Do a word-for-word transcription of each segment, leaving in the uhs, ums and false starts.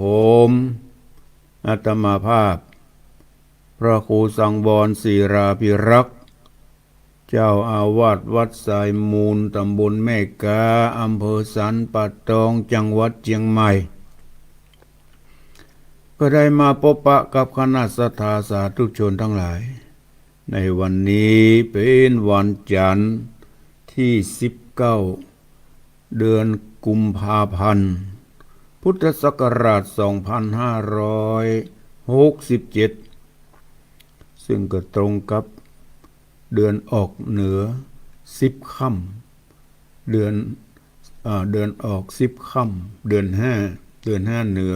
ผม อาตมาภาพ พระครูสังวร ศิลาภิรักษ์ เจ้าอาวาสวัดสายมูล ตำบลแม่กา อำเภอสันป่าตอง จังหวัดเจียงใหม่ ก็ได้มาพบปะกับคณะศรัทธาสาธุชนทั้งหลาย ในวันนี้เป๋นวันจันทร์ตี้สิบเก้า เดือนกุมภาพันธ์ พุทธศักราชสองพันห้าร้อยหกสิบเจ็ด ซึ่งก็ตรงกับเดือนออกเหนือสิบค่ำ เดือน อ่า เดือนออกสิบค่ำ เดือนห้า เดือนห้าเหนือ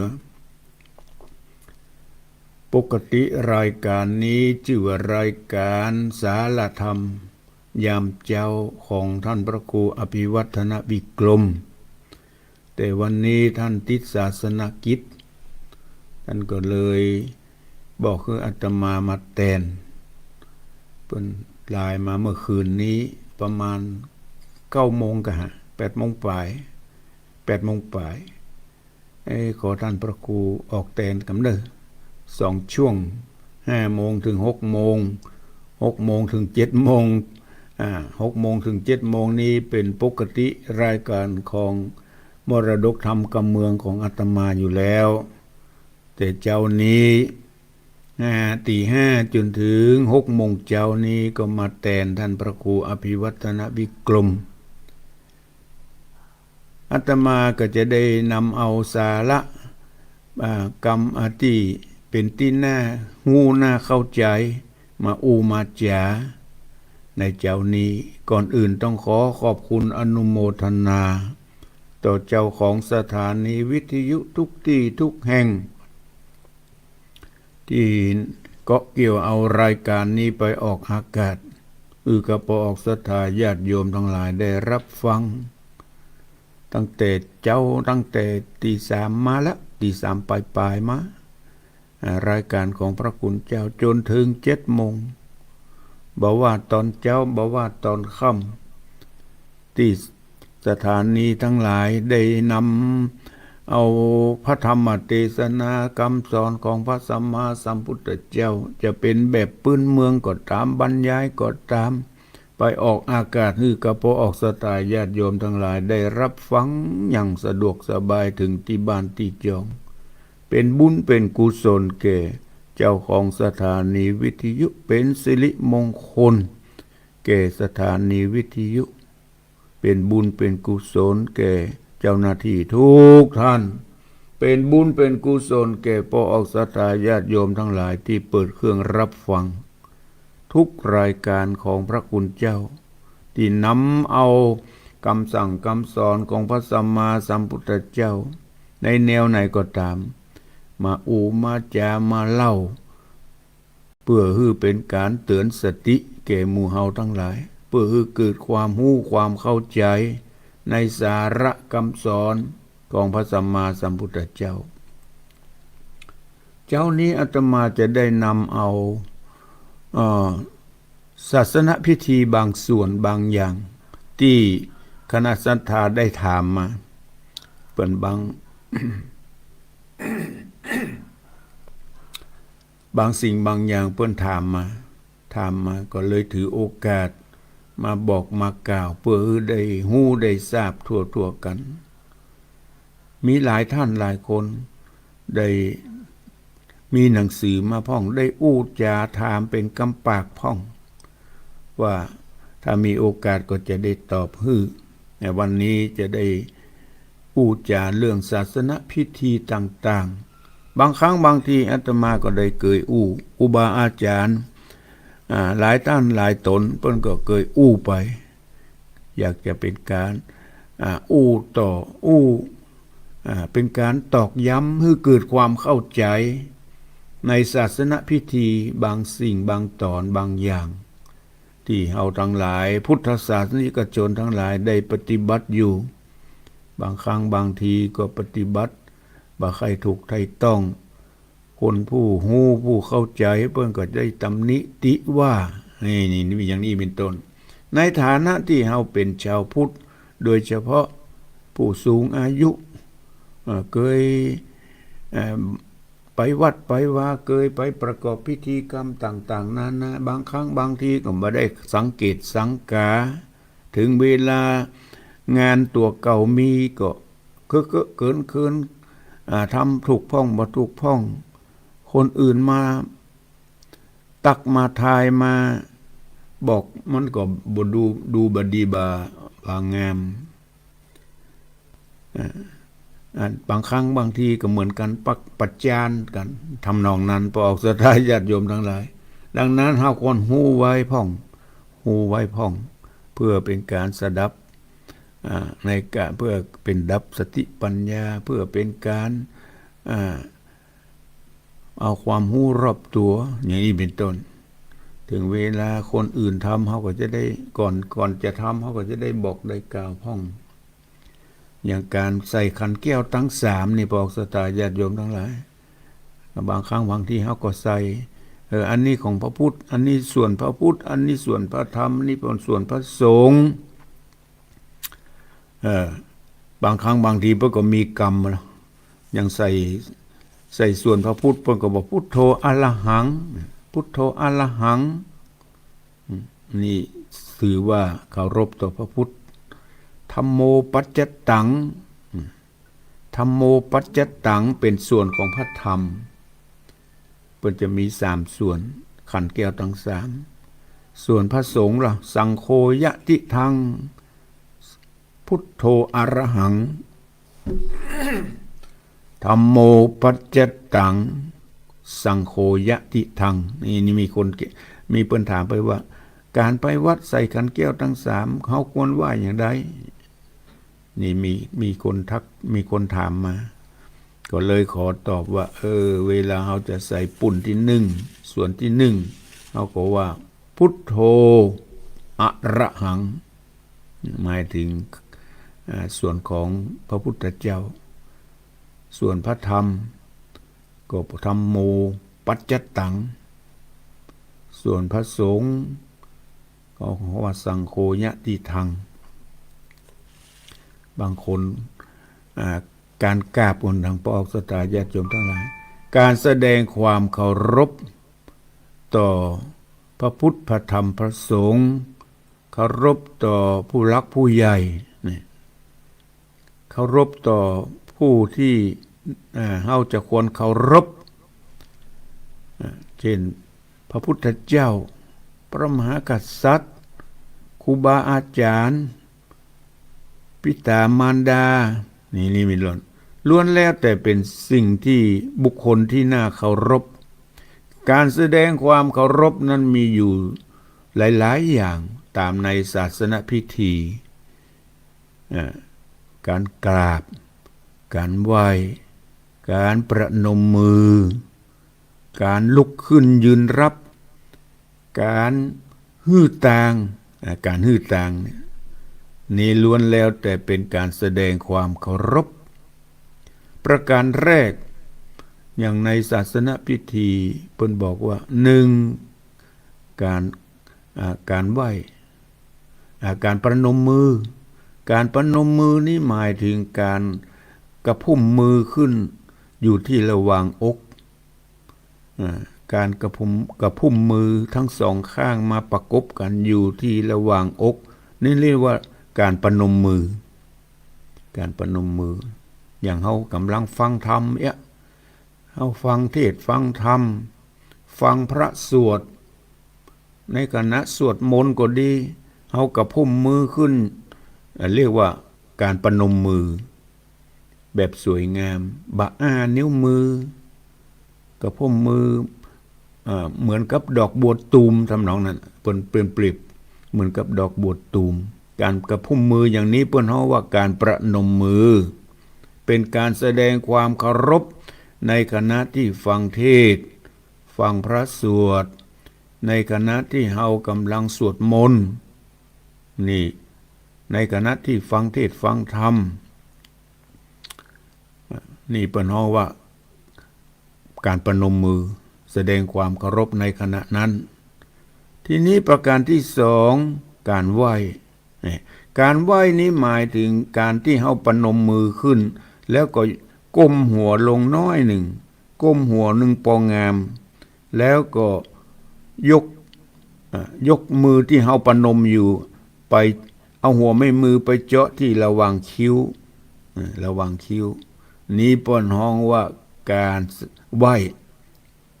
ปกติรายการนี้จื้อว่ารายการสารธรรมยามเจ๊าของท่านพระครูอภิวัฒนวิกรม แต่วันนี้ท่านติดศาสนกิจ ท่านก็เลยบอกหื้ออาตมามาแตน เปิ้นไลน์มาเมื่อคืนนี้ประมาณเก้าโมงกะหะ แปดโมงป๋าย แปดโมงป๋าย เอ้ย ขอท่านพระครูออกแตนกำเน่อ สองช่วง ห้าโมงถึงหกโมง หกโมงถึงเจ็ดโมง อ่า หกโมงถึงเจ็ดโมงนี้เป๋นปกติรายการของมรดกธรรมกำเมืองของอาตมาอยู่แล้ว แต่เจ๊านี้ อ่า ตีห้าจ๋นถึงหกโมงเจ๊านี้ก็มาแตนท่านพระครูอภิวัฒนวิกรม อาตมาก็จะได้นำเอาสาระ อ่า กำอันตี้เป๋นตี้น่าฮู้น่าเข้าใจ๋ มาอู้มาจ๋าในเจ๊านี้ ก่อนอื่นต้องขอขอบคุณอนุโมทนา ต่อเจ้าของสถานีวิทยุทุกตี้ทุกแห่ง ตี้เกาะเกี่ยวเอารายการนี้ไปออกอากาศ หื้อกับปอออกศรัทธาญาติโยมทั้งหลายได้รับฟัง ตั้งแต่เจ๊า ตั้งแต่ตีสามมาละ ตีสามป๋ายๆ มา อ่า รายการของพระคุณเจ้าจ๋นถึงเจ็ดโมง บ่ว่าตอนเจ๊า บ่ว่าตอนค่ำ ตี้สถานีทั้งหลายได้นำเอาพระธรรมเตสนากำสอนของพระสัมมาสัมพุทธเจ้า จะเป๋นแบบปื้นเมืองก็ต๋าม บรรยายก็ต๋าม ไปออกอากาศหื้อกับปอออกศรัทธาญาติโยมทั้งหลายได้รับฟังอย่างสะดวกสบายเถิงตี้บ้านตี้จอง เป๋นบุญเป๋นกุศลแก่เจ้าของสถานีวิทยุ เป๋นสิริมงคลแก่สถานีวิทยุ เป๋นบุญเป๋นกุศลแก่เจ้าหน้าตี้ทุกท่าน เป๋นบุญเป๋นกุศลแก่ปอออกศรัทธาญาติโยมทั้งหลายตี้เปิดเครื่องรับฟัง ทุกรายการของพระคุณเจ้า ตี้นำเอากำสั่งกำสอนของพระสัมมาสัมพุทธเจ้า ในแนวไหนก็ต๋าม มาอู้มาจ๋ามาเล่า เปื้อหื้อเป๋นก๋านเตื๋อนสติแก่หมู่เฮาตังหลาย เปื้อหื้อเกิดความฮู้ความเข้าใจ๋ในสาระกำสอนของพระสัมมาสัมพุทธเจ้า เจ๊านี้อาตมาจะได้นำเอา เอ่อ ศาสนพิธีบางส่วนบางอย่าง ตี้คณะศรัทธาได้ถามมา เปิ้นบาง บางสิ่งบางอย่างเปิ้นถามมา ถามมาก็เลยถือโอกาสมาบอกมากล่าว เปื้อหื้อได้ฮู้ได้ทราบทั่วๆ กั๋น มีหลายท่านหลายคนได้มีหนังสือมาพ่อง ได้อู้จ๋าถามเป๋นกำปากพ่อง ว่าถ้ามีโอกาสก็จะได้ตอบหื้อ ในวันนี้จะได้อู้จ๋าเรื่องศาสนพิธีต่างๆ บางครั้งบางทีอาตมาก็ได้เกยอู้ ครูบาอาจ๋ารย์ อ่า หลายต้านหลายต๋นเปิ้นก็เกยอู้ไป อยากจะเป๋นก๋าน อ่า อู้ต่อ อู้ อ่า เป๋นก๋านตอกย้ำหื้อเกิดความเข้าใจ๋ในศาสนพิธีบางสิ่งบางต๋อนบางอย่าง ตี้เฮาตังหลายพุทธศาสนิกชนตังหลายได้ปฏิบัติอยู่ บางครั้งบางทีก็ปฏิบัติบ่ใค่ถูกใค่ต้อง คนผู้ฮู้ผู้เข้าใจ๋เปิ้นก็ได้ตำหนิติว่า นี่ นี่ นี่ อย่างนี้เป๋นต้น ในฐานะตี้เฮาเป๋นชาวพุทธ โดยเฉพาะผู้สูงอายุ เอ่อ เกย เอ่อ ไปวัดไปวา เกยไปประกอบพิธีกรรมต่างๆ นานา บางครั้งบางทีก็บ่ได้สังเกตสังกา เถิงเวลางานตั๋วเก่ามีก็เกอะเกอะเขินเขิน อ่า ทำถูกพ่องบ่ถูกพ่อง คนอื่นมาตักมาทายมาบอกมันก็บ่ดู ดูบ่ดีบ่า บ่างาม อ่า อ่า บางครั้งบางทีก็เหมือนกั๋นปักประจานกั๋น ทำนองนั้น ปอออกศรัทธาญาติโยมตังหลาย ดังนั้นเฮาควรฮู้ไว้พ่อง ฮู้ไว้พ่อง เพื่อเป๋นก๋านสดับ อ่า ในก๋าน เพื่อเป๋นดับสติปัญญา เพื่อเป๋นก๋าน อ่า เอาความฮู้รอบตั๋ว อย่างนี้เป๋นต้น เถิงเวลาคนอื่นทำ เฮาก็จะได้ ก่อน ก่อนจะทำ เฮาก็จะได้บอกได้กล่าวพ่อง อย่างก๋านใส่ขันแก้วตังสามนี่ ปอออกศรัทธาญาติโยมตังหลาย บางครั้งบางทีเฮาก็ใส่ เออ อันนี้ของพระพุทธ อันนี้ส่วนพระพุทธ อันนี้ส่วนพระธรรม อันนี้เป๋นส่วนพระสงฆ์ เออ บางครั้งบางทีเปิ้นก็มีกรรมแล้ว อย่างใส่ ใส่ส่วนพระพุทธ เปิ้นก็บอก "พุทโธอะระหัง พุทโธอะระหัง" อืม นี่ถือว่าเคารพต่อพระพุทธ "ธัมโมปัจจตัง" อืม "ธัมโมปัจจตัง" เป๋นส่วนของพระธรรม เปิ้นจะมีสามส่วน ขันแก้วตังสาม ส่วนพระสงฆ์ล่ะ "สังโฆยะติทัง พุทโธอะระหัง ธัมโมปัจจตัง สังโฆยะติทัง" นี่ นี่มีคนเก- มีเปิ้นถามไปว่า ก๋านไปวัดใส่ขันแก้วตังสาม เฮาควรไหว้อย่างใด นี่มี มีคนทัก มีคนถามมา ก็เลยขอตอบว่า เออ เวลาเฮาจะใส่ปุ้นตี้นึ่ง ส่วนตี้นึ่ง เฮาก็ว่า "พุทโธอะระหัง" หมายถึง อ่า ส่วนของพระพุทธเจ้า ส่วนพระธรรม ก็ "ธัมโมปัจจตัง" ส่วนพระสงฆ์ ก็ว่า "สังโฆยะติทัง" บางคน อ่า ก๋านกราบ คนดังปอออกศรัทธาญาติโยมตังหลาย ก๋านแสดงความเคารพต่อพระพุทธ พระธรรม พระสงฆ์ เคารพต่อผู้หลักผู้ใหญ่ นี่ เคารพต่อผู้ตี้ อ่า เฮาจะควรเคารพ อ่า เช่น พระพุทธเจ้า พระมหากษัตริย์ ครูบาอาจ๋ารย์ ปิต๋ามารดา นี่ นี่เป๋นต้น ล้วนแล้วแต่เป๋นสิ่งตี้บุคคลตี้น่าเคารพ ก๋านแสดงความเคารพนั้นมีอยู่หลายๆ อย่างต๋ามในศาสนพิธี อ่า ก๋านกราบ ก๋านไหว้ ก๋านประนมมือ ก๋านลุกขึ้นยืนรับ ก๋านหื้อตาง อ่า ก๋านหื้อตางเนี่ย นี่ล้วนแล้วแต่เป๋นก๋านแสดงความเคารพ ประก๋านแรก อย่างในศาสนพิธีเปิ้นบอกว่า หนึ่ง ก๋าน อ่า ก๋านไหว้ อ่า ก๋านประนมมือ ก๋านประนมมือนี้หมายถึงก๋านกระพุ้มมือขึ้นอยู่ตี้ระหว่างอก อ่า ก๋านกระพุ้ม กระพุ้มมือทั้งสองข้างมาประกบกั๋นอยู่ตี้ระหว่างอก นี่เรียกว่าก๋านประนมมือ ก๋านประนมมือ อย่างเฮาก่ำลังฟังธรรมเอี้ย เฮาฟังเทศน์ฟังธรรม ฟังพระสวด ในขณะสวดมนต์ก็ดี เฮากระพุ้มมือขึ้น อ่า เรียกว่าก๋านประนมมือ แบบสวยงาม บ่าอ้านิ้วมือ กระพุ้มมือ อ่า เหมือนกับดอกบัวตูม ทำนองนั้น เปิ้น เปิ้นเปรียบเหมือนกับดอกบัวตูม ก๋านกระพุ้มมืออย่างนี้เปิ้นฮ้องว่าก๋านประนมมือ เป๋นก๋านแสดงความเคารพในขณะตี้ฟังเทศน์ ฟังพระสวด ในขณะตี้เฮาก่ำลังสวดมนต์ นี่ ในขณะตี้ฟังเทศน์ฟังธรรม นี่เปิ้นฮ้องว่าก๋านประนมมือ แสดงความเคารพในขณะนั้น ทีนี้ประก๋านตี้สอง ก๋านไหว้ นี่ ก๋านไหว้นี้หมายถึงก๋านตี้เฮาประนมมือขึ้น แล้วก็ ก้มหัวลงน้อยหนึ่ง ก้มหัวหนึ่งปองงาม แล้วก็ยก อ่ะ ยกมือตี้เฮาประนมอยู่ ไปเอาหัวแม่มือไปเจาะตี้ระหว่างคิ้ว อ่ะ ระหว่างคิ้ว นี้เปิ้นฮ้องว่าก๋านไหว้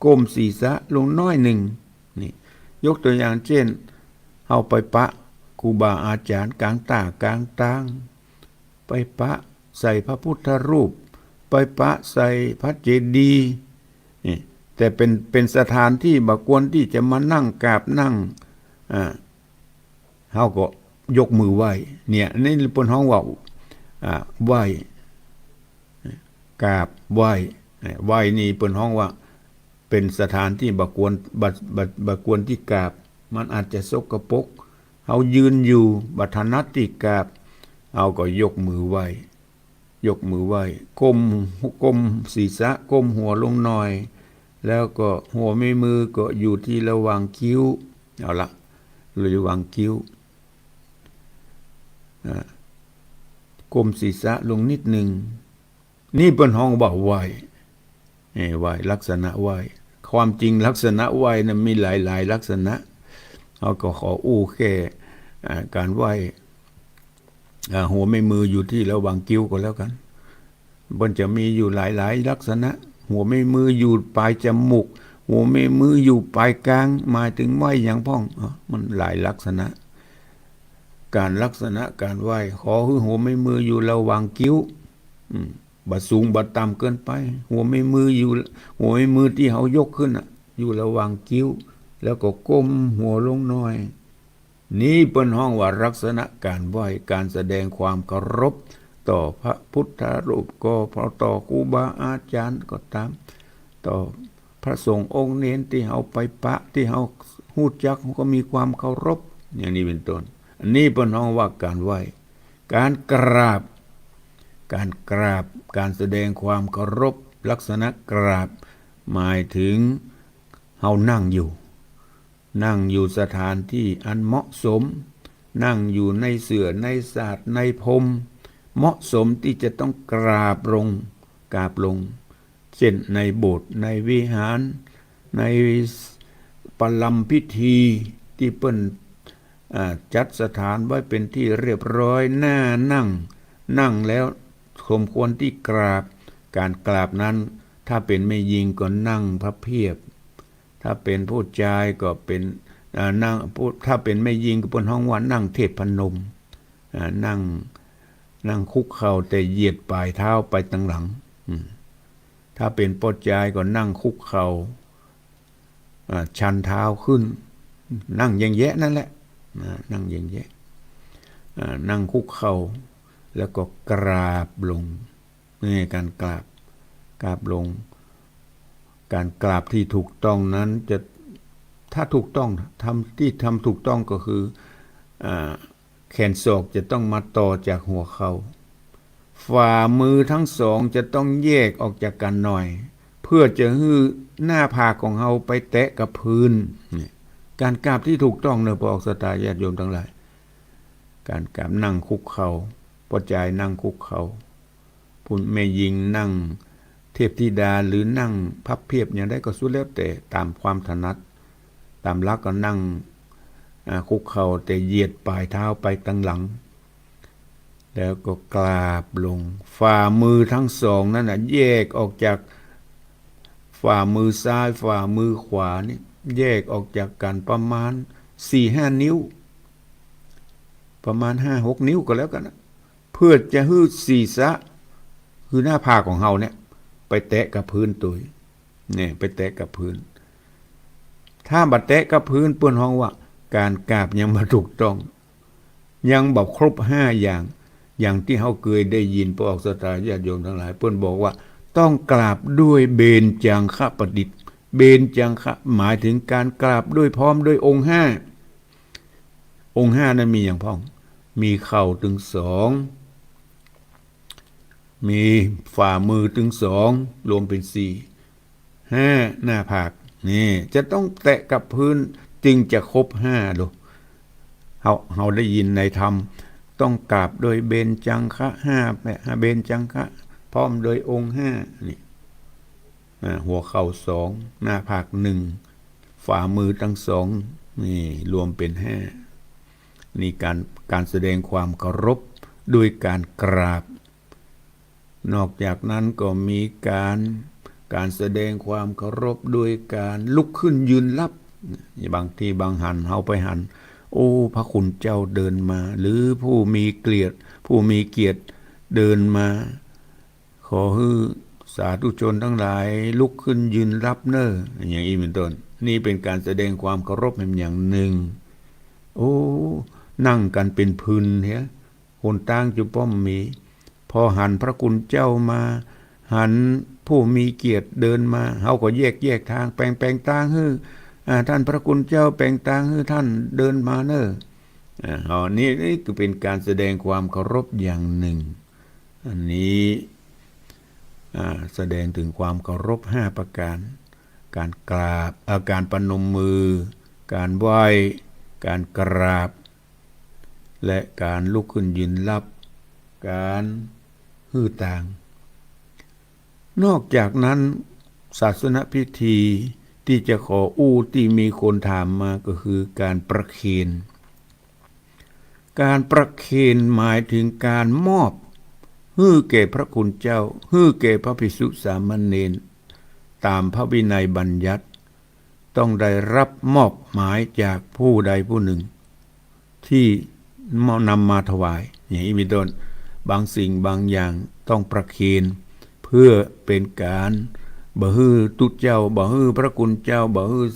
ก้มศีรษะลงน้อยหนึ่ง นี่ ยกตั๋วอย่างเจ้น เฮาไปปะครูบาอาจ๋ารย์ก๋างต้ากลางตาง ไปปะใส่พระพุทธรูป ไปปะใส่พระเจดีย์ นี่ แต่เป๋น เป๋นสถานตี้บ่ควรตี้จะมานั่งกราบนั่ง อ่า เฮาก็ยกมือไหว้ เนี่ย นี่เปิ้นฮ้องว่า อ่า ไหว้ กราบไหว้ ไหว้นี่เปิ้นฮ้องว่าเป๋นสถานตี้บ่ควร บ่ บ่ บ่ควรตี้กราบ มันอาจจะสกปรก เฮายืนอยู่บ่ถนัดตี้กราบ เฮาก็ยกมือไหว้ ยกมือไหว้ ก้ม ก้มศีรษะ ก้มหัวลงหน่อย แล้วก็หัวแม่มือก็อยู่ตี้ระหว่างคิ้ว เอาละ ระหว่างคิ้ว อ่า ก้มศีรษะลงนิดหนึ่ง นี่เปิ้นฮ้องว่าไหว้ เอ่อ ไหว้ ลักษณะไหว้ ความจริงลักษณะไหว้นั้นมีหลายๆ ลักษณะ เฮาก็ขออู้แค่ อ่า ก๋านไหว้ อ่า หัวแม่มืออยู่ตี้ระหว่างคิ้วก็แล้วกั๋น เปิ้นจะมีอยู่หลายๆ ลักษณะ หัวแม่มืออยู่ป๋ายจมูก หัวแม่มืออยู่ป๋ายกลาง หมายเถิงไหว้หยังพ่อง อ๋อ มันหลายลักษณะ ก๋านลักษณะก๋านไหว้ ขอหื้อหัวแม่มืออยู่ระหว่างคิ้ว อืม บ่สูงบ่ต่ำเกินไป หัวแม่มืออยู่ หัวแม่มือตี้เฮายกขึ้นน่ะ อยู่ระหว่างคิ้ว แล้วก็ก้มหัวลงหน่อย นี้เปิ้นฮ้องว่าลักษณะก๋านไหว้ ก๋านแสดงความเคารพต่อพระพุทธรูปก็ ต่อครูบาอาจ๋ารย์ก็ต๋าม ต่อพระสงฆ์องค์เณรตี้เฮาไปปะ ตี้เฮาฮู้จัก เฮาก็มีความเคารพ อย่างนี้เป๋นต้น อันนี้เปิ้นฮ้องว่าก๋านไหว้ ก๋านกราบ ก๋านกราบ ก๋านแสดงความเคารพ ลักษณะกราบ หมายเถิงเฮานั่งอยู่ นั่งอยู่สถานตี้อันเหมาะสม นั่งอยู่ในเสื่อในสาดในพรม เหมาะสมตี้จะต้องกราบลง กราบลง เจ้นในโบสถ์ ในวิหาร ในประลัมพิธีตี้เปิ้น อ่า จัดสถานไว้เป๋นตี้เรียบร้อย หน้านั่ง นั่งแล้วสมควรตี้กราบ ก๋านกราบนั้น ถ้าเป๋นแม่ญิงก็นั่งพับเพียบ ถ้าเป๋นผู้จายก็เป๋น อ่า นั่ง ผู้ ถ้าเป๋นแม่ญิงก็เปิ้นฮ้องว่านั่งเทพนม อ่า นั่ง นั่งคุกเข่าแต่เหยียดป๋ายเท้าไปตังหลัง อืม ถ้าเป๋นป้อจายก็นั่งคุกเข่า อ่า ชันเท้าขึ้น นั่งแยงแยะนั่นแหละ นะ นั่งแยงแยะ อ่า นั่งคุกเข่า แล้วก็กราบลง นี่ก๋านกราบ กราบลง ก๋านกราบตี้ถูกต้องนั้นจะ ถ้าถูกต้อง ทำ ตี้ทำถูกต้องก็คือ อ่า แขนศอกจะต้องมาต่อจากหัวเข่า ฝ่ามือทั้งสองจะต้องแยกออกจากกั๋นหน่อย เพื่อจะหื้อหน้าผากของเฮาไปแตะกับพื้น นี่ ก๋านกราบตี้ถูกต้องเนาะ พระออกศรัทธาญาติโยมตังหลาย ก๋านกราบนั่งคุกเข่า ป้อจายนั่งคุกเข่า ผู้แม่ญิงนั่งเทพธิดา หรือนั่งพับเพียบอย่างใดก็สุดแล้วแต่ต๋ามความถนัด ต๋ามหลักก็นั่ง อ่า คุกเข่าแต่เหยียดป๋ายเท้าไปตังหลัง แล้วก็กราบลง ฝ่ามือทั้งสองนั้นน่ะ แยกออกจากฝ่ามือซ้าย ฝ่ามือขวานี่ แยกออกจากกั๋นประมาณสี่ห้านิ้ว ประมาณห้าหกนิ้วก็แล้วกั๋นนะ เพื่อจะหื้อศีรษะ คือหน้าผากของเฮาเนี่ย ไปแตะกับพื้นตวย เนี่ย ไปแตะกับพื้น ถ้าบ่แตะกับพื้น เปิ้นฮ้องว่าก๋านกราบยังบ่ถูกต้อง ยังบ่ครบห้าอย่าง อย่างตี้เฮาเกยได้ยิน พระออกศรัทธาญาติโยมตังหลาย เปิ้นบอกว่าต้องกราบด้วยเบญจังฆประดิษฐ เบญจังฆะ หมายเถิงก๋านกราบด้วย พร้อมด้วยองค์ห้า องค์ห้านั้นมีหยังพ่อง มีเข่าตึงสอง มีฝ่ามือตึงสอง รวมเป๋นสี่ ห้า หน้าผาก นี่ จะต้องแตะกับพื้นจึงจะครบห้า ดู เฮา เฮาได้ยินในธรรม ต้องกราบด้วยเบญจังฆะห้า เบญจังฆะ พร้อมโดยองค์ห้า นี่ อ่า หัวเข่าสอง หน้าผากหนึ่ง ฝ่ามือทั้งสอง นี่รวมเป็นห้า นี่การ การแสดงความเคารพด้วยการกราบ นอกจากนั้นก็มีการ การแสดงความเคารพด้วยการลุกขึ้นยืนรับ บางทีบางหัน เฮาไปหัน โอ้ พระคุณเจ้าเดินมา หรือผู้มีเกียรติ ผู้มีเกียรติเดินมา ขอหื้อสาธุชนทั้งหลายลุกขึ้นยืนรับเน่อ อย่างอี้เป็นต้น นี่เป็นการแสดงความเคารพแหมอย่างหนึ่ง โอ้ นั่งกั๋นเป๋นผื่นเหีย หนตางจุป้อมมี พอหันพระคุณเจ้ามา หันผู้มีเกียรติเดินมา เฮาก็แยก แยกตาง แป๋ง แป๋งตางหื้อ อ่า ท่านพระคุณเจ้าแป๋งตางหื้อท่านเดินมาเน่อ อ่า เอา นี่ นี่คือเป็นการแสดงความเคารพอย่างหนึ่ง อันนี้ อ่า แสดงถึงความเคารพห้าประการ การกราบ เอ่อ การประนมมือ การไหว้ การกราบ และการลุกขึ้นยืนรับ การหื้อตาง นอกจากนั้น ศาสนพิธีตี้จะขออู้ตี้มีคนถามมาก็คือการประเคน การประเคนหมายถึงการมอบหื้อแก่พระคุณเจ้า หื้อแก่พระภิกษุสามเณร ต๋ามพระวินัยบัญญัติ ต้องได้รับมอบหมายจากผู้ใดผู้หนึ่ง ตี้นำมาถวาย อย่างอี้เป็นต้น บางสิ่งบางอย่างต้องประเคน เพื่อเป็นการบ่หื้อตุ๊เจ้า บ่หื้อพระคุณเจ้า บ่หื้อ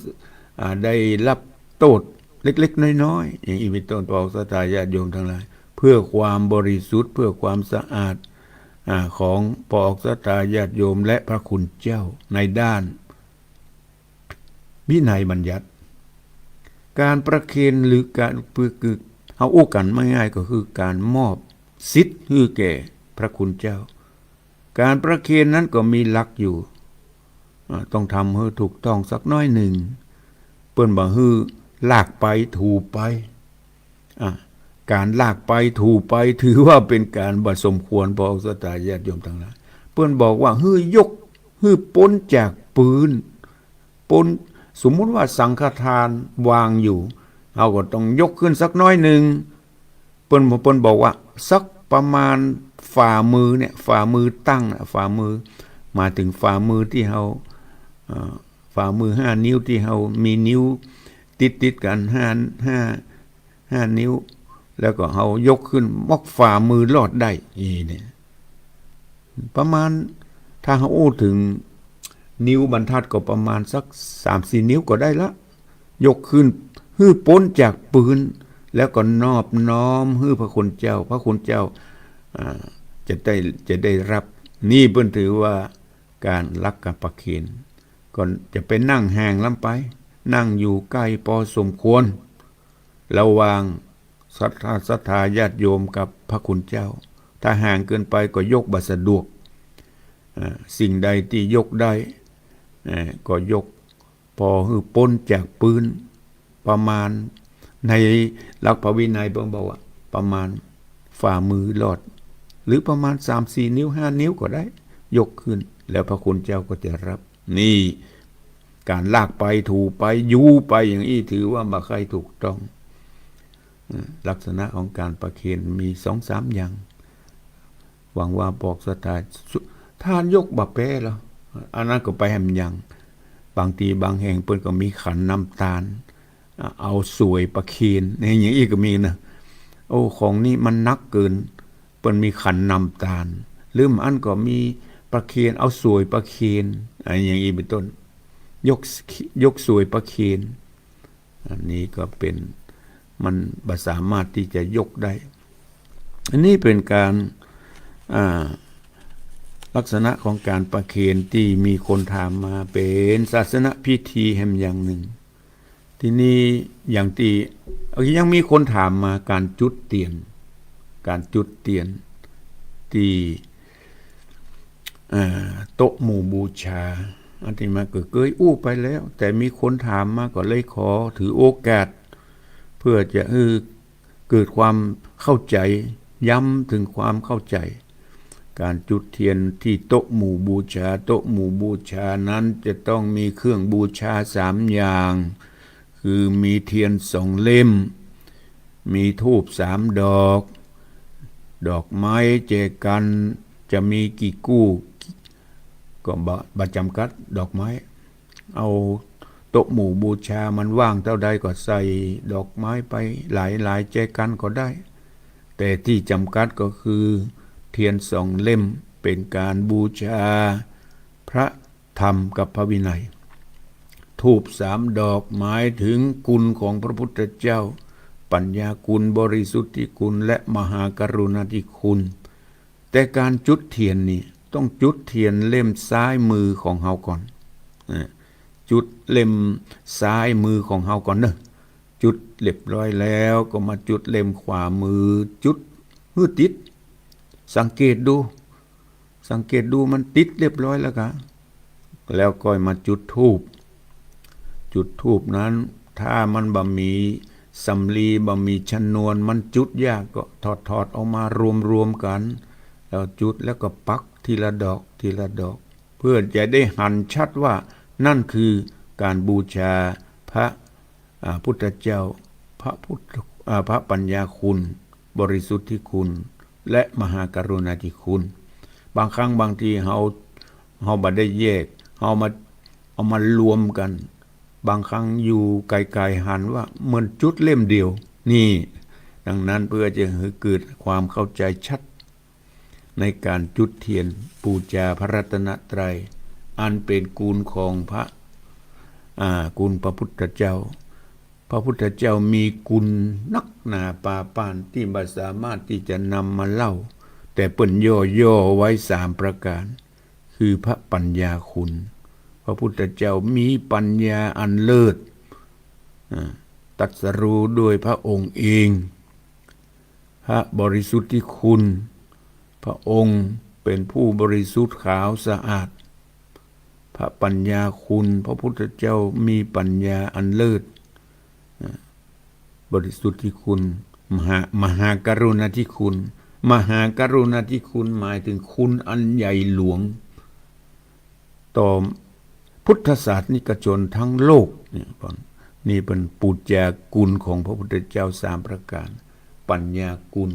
อ่า ได้รับโต้ษเล็กๆ น้อยๆ อย่างอี้เป็นต้น พระศรัทธาญาติโยมทั้งหลาย เพื่อความบริสุทธิ์ เพื่อความสะอาด อ่า ของพระศรัทธาญาติโยมและพระคุณเจ้าในด้าน วินัยบัญญัติ การประเคนหรือการ คือ คือ เฮาอู้กั๋นง่ายๆ ก็คือการมอบสิทธิ์หื้อแก่พระคุณเจ้า การประเคนนั้นก็มีหลักอยู่ อ่า ต้องทำหื้อถูกต้องสักน้อยหนึ่ง เปิ้นบ่หื้อลากไปถูไป อ่ะ การลากไปถูไปถือว่าเป็นการบ่สมควร พระศรัทธาญาติโยมทั้งหลาย เปิ้นบอกว่าหื้อยก หื้อป๊นจากปื๊น ป๊น สมมุติว่าสังฆทานวางอยู่ เฮาก็ต้องยกขึ้นสักน้อยหนึ่ง เปิ้น เปิ้นบอกว่าสักประมาณฝ่ามือเนี่ย ฝ่ามือตั้งน่ะ ฝ่ามือ หมายถึงฝ่ามือที่เฮา เอ่อ ฝ่ามือห้านิ้วที่เฮามีนิ้วติดๆ กั๋นห้า ห้า ห้านิ้ว แล้วก็เฮายกขึ้นมอกฝ่ามือลอดได้ อี้เนี่ย ประมาณ ถ้าเฮาอู้ถึงนิ้วบรรทัดก็ประมาณสักสามสี่นิ้วก็ได้ละ ยกขึ้นหื้อป๊นจากปื๊น แล้วก็นอบน้อมหื้อพระคุณเจ้า พระคุณเจ้า อ่า จะได้ จะได้รับ นี่เปิ้นถือว่าการลักษณะประเคน ก็จะไปนั่งห่างล้ำไป นั่งอยู่ใก้พอสมควร ระหว่างศรัทธา ศรัทธาญาติโยมกับพระคุณเจ้า ถ้าห่างเกินไปก็ยกบ่สะดวก อ่า สิ่งใดที่ยกได้ เอ่อ ก็ยก ปอหื้อป๊นจากปื๊น ประมาณ ในหลักพระวินัยเปิ้นบอกว่าประมาณฝ่ามือลอด หรือประมาณสามสี่นิ้ว ห้านิ้วก็ได้ ยกขึ้น แล้วพระคุณเจ้าก็จะรับ นี่ การลากไปถูไปยูไปอย่างอี้ถือว่าบ่ใค่ถูกต้อง อ่า ลักษณะของการประเคนมีสองสามอย่าง หวังว่าปอกศรัทธา สุ ทานยกบ่แป๊เหรอ อันนั้นก็ไปแหมยัง บางทีบางแห่งเปิ้นก็มีขันน้ำตาล อ่ะ เอาสวยประเคน นี่อย่างอี้ก็มีนะ โอ้ ของนี่มันหนักเกิน เปิ้นมีขันน้ำตาล หรือบ่อั้นก็มีประเคน เอาสวยประเคน อันอย่างอี้เป็นต้น ยก ยกสวยประเคน อันนี้ก็เป๋น มันบ่สามารถที่จะยกได้ อันนี้เป๋นการ อ่า ลักษณะของการประเคนตี้มีคนถามมา เป๋นศาสนพิธีแหมอย่างหนึ่ง ทีนี้อย่างตี้ เอ่อ ยังมีคนถามมาการจุดเตียน การจุดเตียนตี้ อ่า โต๊ะหมู่บูชา อาตมาก็เกยอู้ไปแล้ว แต่มีคนถามมาก็เลยขอถือโอกาส เพื่อจะหื้อเกิดความเข้าใจ๋ ย้ำเถิงความเข้าใจ๋ การจุดเทียนที่โต๊ะหมู่บูชา โต๊ะหมู่บูชานั้นจะต้องมีเครื่องบูชาสามอย่าง คือมีเทียนสองเล่ม มีธูปสามดอก ดอกไม้แจกันจะมีกี่กู้ ก็บ่ บ่จ๋ำกัดดอกไม้ เอาโต๊ะหมู่บูชามันว่างเต้าใดก็ใส่ดอกไม้ไปหลายๆ แจกันก็ได้ แต่ที่จ๋ำกัดก็คือเทียนสองเล่ม เป็นการบูชาพระธรรมกับพระวินัย ธูปสามดอกหมายถึงคุณของพระพุทธเจ้า ปัญญาคุณ บริสุทธิคุณ และมหากรุณาธิคุณ แต่การจุดเทียนนี่ต้องจุดเทียนเล่มซ้ายมือของเฮาก่อน อ่า จุดเล่มซ้ายมือของเฮาก่อนเนาะ จุดเรียบร้อยแล้วก็มาจุดเล่มขวามือ จุดหื้อติด สังเกตดู สังเกตดูมันติดเรียบร้อยแล้วกะ แล้วก้อยมาจุดธูป จุดธูปนั้น ถ้ามันบ่มีสำลี บ่มีชนวน มันจุดยาก ก็ถอดๆ ออกมารวมๆ กั๋น แล้วจุด แล้วก็ปักทีละดอก ทีละดอก เพื่อจะได้หันชัดว่านั่นคือการบูชาพระ อ่า พุทธเจ้า พระพุทธ อ่า พระปัญญาคุณ บริสุทธิคุณ และมหากรุณาธิคุณ บางครั้งบางทีเฮา เฮาบ่ได้แยก เฮามา เอามารวมกั๋น บางครั้งอยู่ไกลๆ หันว่าเหมือนจุดเล่มเดียว นี่ ดังนั้นเพื่อจะหื้อเกิดความเข้าใจชัด ในการจุดเทียนบูชาพระรัตนตรัย อันเป็นคุณของพระ อ่า คุณพระพุทธเจ้า พระพุทธเจ้ามีคุณนักหนาปาป้านตี้บ่สามารถตี้จะนำมาเล่า แต่เปิ้นย่อๆ ไว้สามประการ คือพระปัญญาคุณ พระพุทธเจ้ามีปัญญาอันเลิศ อ่า ตรัสรู้ด้วยพระองค์เอง พระบริสุทธิคุณ พระองค์เป็นผู้บริสุทธิ์ขาวสะอาด พระปัญญาคุณ พระพุทธเจ้ามีปัญญาอันเลิศ อ่า บริสุทธิคุณ มหา มหากรุณาธิคุณ มหากรุณาธิคุณหมายถึงคุณอันใหญ่หลวง ต่อพุทธศาสนิกชนทั้งโลกเนี่ย นี่เปิ้นปูจาคุณของพระพุทธเจ้าสามประการ ปัญญาคุณ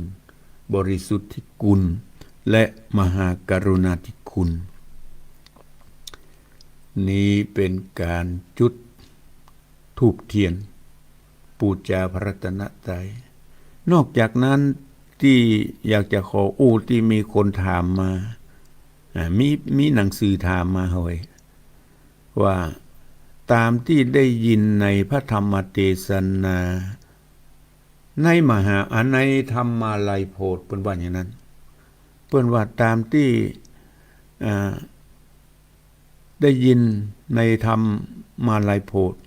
บริสุทธิคุณ และมหากรุณาธิคุณ นี้เป็นการจุดธูปเทียน ปูจาพระรัตนตรัย นอกจากนั้นตี้อยากจะขออู้ ตี้มีคนถามมา อ่า มี มีหนังสือถามมาเฮย ว่าตามตี้ได้ยินในพระธรรมเตสนา ในมหา อ่า ในธรรมาลัยโพธิ เปิ้นว่าอย่างนั้น เปิ้นว่าตามตี้ อ่า ได้ยินในธรมาลัยโพธิ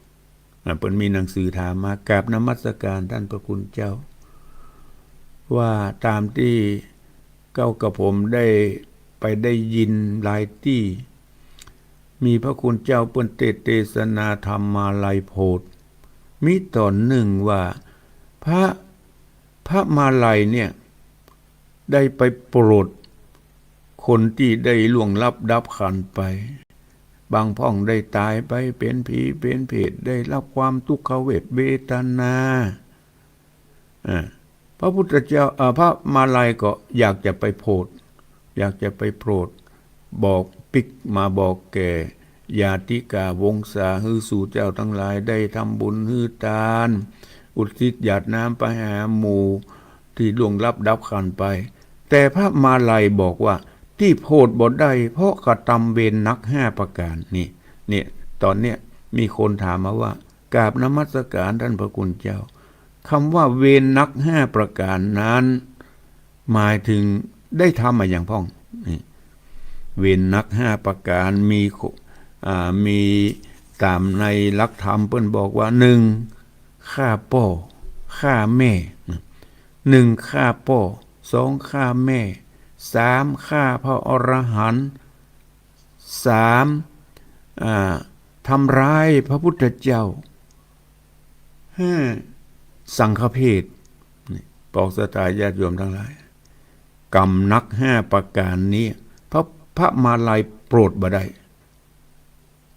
อ่า เปิ้นมีหนังสือถามมา กราบนมัสการต้านพระคุณเจ้า ว่าตามตี้เก้ากับผมได้ไปได้ยินหลายตี้ มีพระคุณเจ้าเปิ้นเตสน์เตสนาธรรมาลัยโพธิ มีต๋อนนึ่งว่าพระ พระมาลัยเนี่ย ได้ไปโปรดคนตี้ได้ล่วงลับดับขันธ์ไป บางพ่องได้ต๋ายไปเป๋นผีเป๋นเปรต ได้ฮับความตุ๊กขเวทเวทนา อ่า พระพุทธเจ้า เอ่อ พระมาลัยก็อยากจะไปโผด อยากจะไปโผด บอกปิ๊กมาบอกแก่ญาติกาวงศา หื้อสู่เจ้าตังหลายได้ทำบุญหื้อตาน อุทิศหยาดน้ำไปหาหมู่ตี้ล่วงลับดับขันธ์ไป แต่พระมาลัยบอกว่า ตี้โผดบ่ได้ เพราะกระทำเวรหนักห้าประการ นี่ เนี่ย ต๋อนเนี้ยมีคนถามมาว่า กราบนมัสการต้านพระคุณเจ้า กำว่าเวรหนักห้าประการนั้น หมายเถิงได้ทำมาหยังพ่อง นี่ เวรหนักห้าประการมีโค อ่า มีต๋ามในหลักธรรมเปิ้นบอกว่า นึ่ง ฆ่าป้อ ฆ่าแม่ นึ่ง ฆ่าป้อ สอง ฆ่าแม่ สาม ฆ่าพระอรหันต์ สาม อ่า ทำร้ายพระพุทธเจ้า ห้า สังฆเพศ นี่ ปองศรัทธาญาติโยมตังหลาย กรรมหนักห้าประก๋านนี้ พระ พระมาลัยโปรดบ่ได้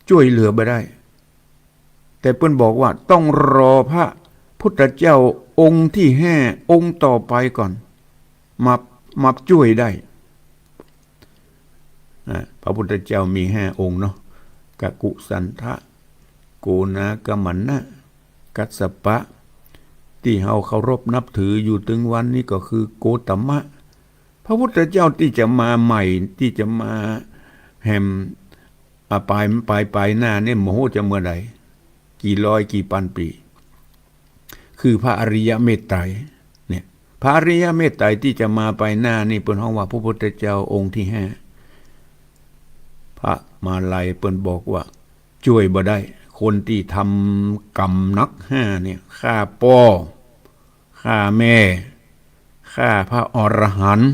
จ้วยเหลือบ่ได้ แต่เปิ้นบอกว่าต้องรอพระพุทธเจ้าองค์ที่ห้า องค์ต่อไปก่อน มา มาจ้วยได้ อ่า พระพุทธเจ้ามีห้าองค์เนาะ กักกุสันทะ โกนาคกัมมนะ กัสสปะ ตี้เฮาเคารพนับถืออยู่ตึงวันนี้ก็คือโกตมะ พระพุทธเจ้าตี้จะมาใหม่ ตี้จะมาแหม อ่า ปาย ปาย ปายหน้าเนี่ย บ่ฮู้จะเมื่อใด กี่ร้อยกี่ปันปี๋ คือพระอริยเมตไตรเนี่ย พระอริยเมตไตรตี้จะมาปายหน้านี่ เปิ้นฮ้องว่าพระพุทธเจ้าองค์ที่ห้า พระมาลัยเปิ้นบอกว่าจ้วยบ่ได้ คนตี้ทำกรรมหนักห้าเนี่ย ฆ่าป้อ ฆ่าแม่ ฆ่าพระอรหันต์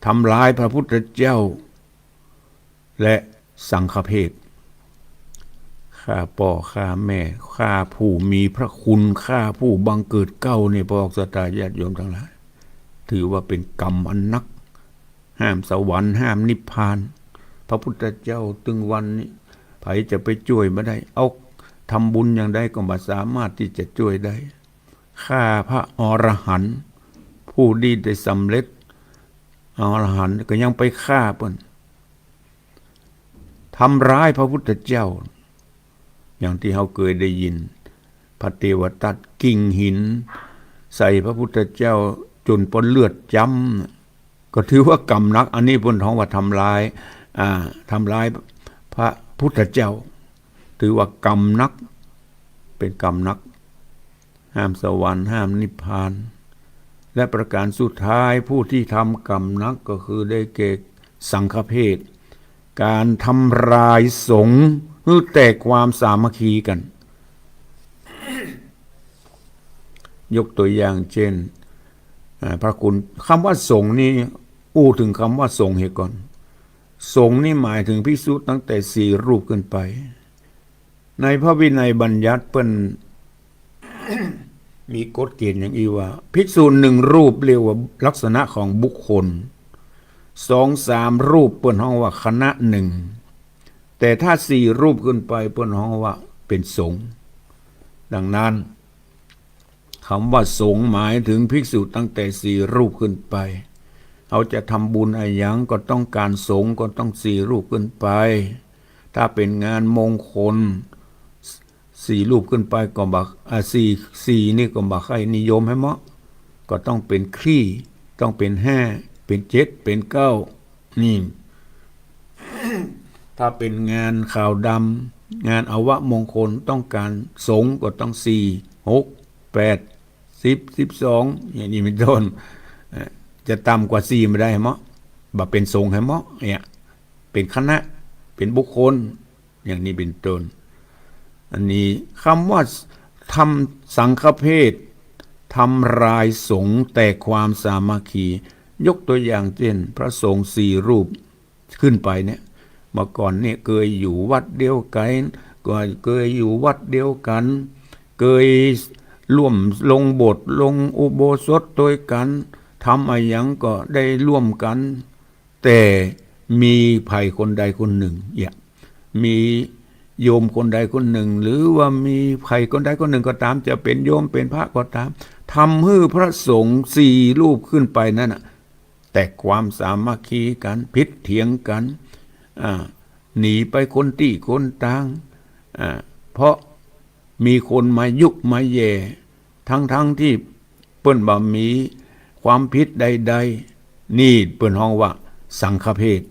ทำร้ายพระพุทธเจ้า และสังฆเพศ ฆ่าป้อ ฆ่าแม่ ฆ่าผู้มีพระคุณ ฆ่าผู้บังเกิดเกล้าเนี่ย พระออกศาสดาญาติโยมทั้งหลาย ถือว่าเป๋นกรรมอันหนัก ห้ามสวรรค์ ห้ามนิพพาน พระพุทธเจ้าตึงวันนี้ ใผจะไปจ้วยบ่ได้ เอาทำบุญอย่างใดก็บ่สามารถตี้จะจ้วยได้ ฆ่าพระอรหันต์ ผู้ตี้ได้สำเร็จอรหันต์ก็ยังไปฆ่าเปิ้น ทำร้ายพระพุทธเจ้า อย่างตี้เฮาเกยได้ยิน พระเทวทัตกิ่งหินใส่พระพุทธเจ้าจ๋นป้นเลือดจ๊ำ ก็ถือว่ากรรมหนัก อันนี้เปิ้นฮ้องว่าทำร้าย อ่า ทำร้ายพระพุทธเจ้า ถือว่ากรรมหนัก เป๋นกรรมหนัก ห้ามสวรรค์ ห้ามนิพพาน และประการสุดท้าย ผู้ตี้ทำกรรมหนักก็คือได้แก่สังฆเพศ ก๋านทำลายสงฆ์หื้อแตกความสามัคคีกั๋น ยกตัวอย่างเช่น อ่า พระคุณ กำว่าสงฆ์นี่ อู้เถิงกำว่าสงฆ์เหียก่อน สงฆ์นี่หมายเถิงภิกษุตั้งแต่สี่รูปขึ้นไป ในพระวินัยบัญญัติเปิ้น มีกฎเกณฑ์อย่างอี้ว่า ภิกษุหนึ่งรูปเรียกว่าลักษณะของบุคคล สองสามรูปเปิ้นฮ้องว่าคณะหนึ่ง แต่ถ้าสี่รูปขึ้นไปเปิ้นฮ้องว่าเป๋นสงฆ์ ดังนั้น กำว่าสงฆ์หมายเถิงภิกษุตั้งแต่สี่รูปขึ้นไป เฮาจะทำบุญอะหยังก็ต้องก๋านสงฆ์ก็ต้องสี่รูปขึ้นไป ถ้าเป๋นงานมงคล สี่รูปขึ้นไปก็บ่ อ่า สี่ สี่นี่ก็บ่ใค่นิยมหื้อเหมาะ ก็ต้องเป๋นครี ต้องเป๋นห้า เป๋นเจ็ด เป๋นเก้า นี่ ถ้าเป๋นงานขาวดำ งานอวมงคล ต้องก๋านสงฆ์ก็ต้องสี่ หก แปด สิบ สิบสอง อย่างนี้เป๋นต้น เอ่อ จะต่ำกว่าสี่บ่ได้หื้อเหมาะ บ่เป๋นสงฆ์หื้อเหมาะ เนี่ย เป๋นคณะ เป๋นบุคคล อย่างนี้เป๋นต้น อันนี้กำว่าทำสังฆเพศ ทำลายสงฆ์แตกความสามัคคี ยกตัวอย่างเช่น พระสงฆ์สี่รูปขึ้นไปเนี่ย เมื่อก่อนเนี่ยเกยอยู่วัดเดียวกั๋น ก็เกยอยู่วัดเดียวกั๋น เกยร่วมลงโบสถ์ลงอุโบสถตวยกั๋น ทำอะหยังก็ได้ร่วมกั๋น แต่มีใผคนใดคนหนึ่ง เนี่ย มีโยมคนใดคนหนึ่ง หรือว่ามีใผคนใดคนหนึ่งก็ต๋าม จะเป๋นโยมเป๋นพระก็ต๋าม ทำหื้อพระสงฆ์สี่รูปขึ้นไปนั้นน่ะ แตกความสามัคคีกั๋น ผิดเถียงกั๋น อ่า หนีไปคนตี้คนตาง อ่า เพราะมีคนมายุมาแย่ ทั้งๆ ตี้เปิ้นบ่มีความผิดใดๆ นี่เปิ้นฮ้องว่าสังฆเพศ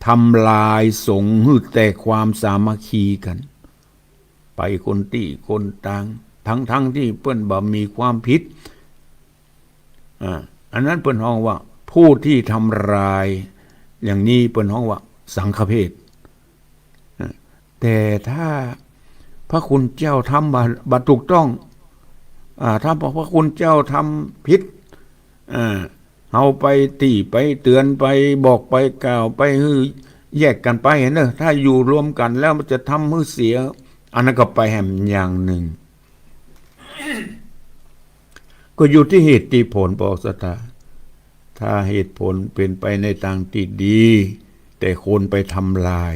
ทำลายสงฆ์หื้อแตกความสามัคคีกั๋น ไปคนตี้คนตาง ทั้งๆ ตี้เปิ้นบ่มีความผิด อ่า อันนั้นเปิ้นฮ้องว่าผู้ตี้ทำลาย อย่างนี้เปิ้นฮ้องว่าสังฆเพศ อ่า แต่ถ้าพระคุณเจ้าทำบ่ บ่ถูกต้อง อ่า ถ้าพระคุณเจ้าทำผิด อ่า เฮาไปตี้ไปเตื๋อนไปบอกไปกล่าวไปหื้อแยกกั๋นไปหั้นเน่อ ถ้าอยู่รวมกั๋นแล้วมันจะทำหื้อเสีย อันนั้นก็ไปแหมอย่างนึ่ง ก็อยู่ตี้เหตุตี้ผล พระออกศาสดา ถ้าเหตุผลเป๋นไปในตางตี้ดี แต่คนไปทำลาย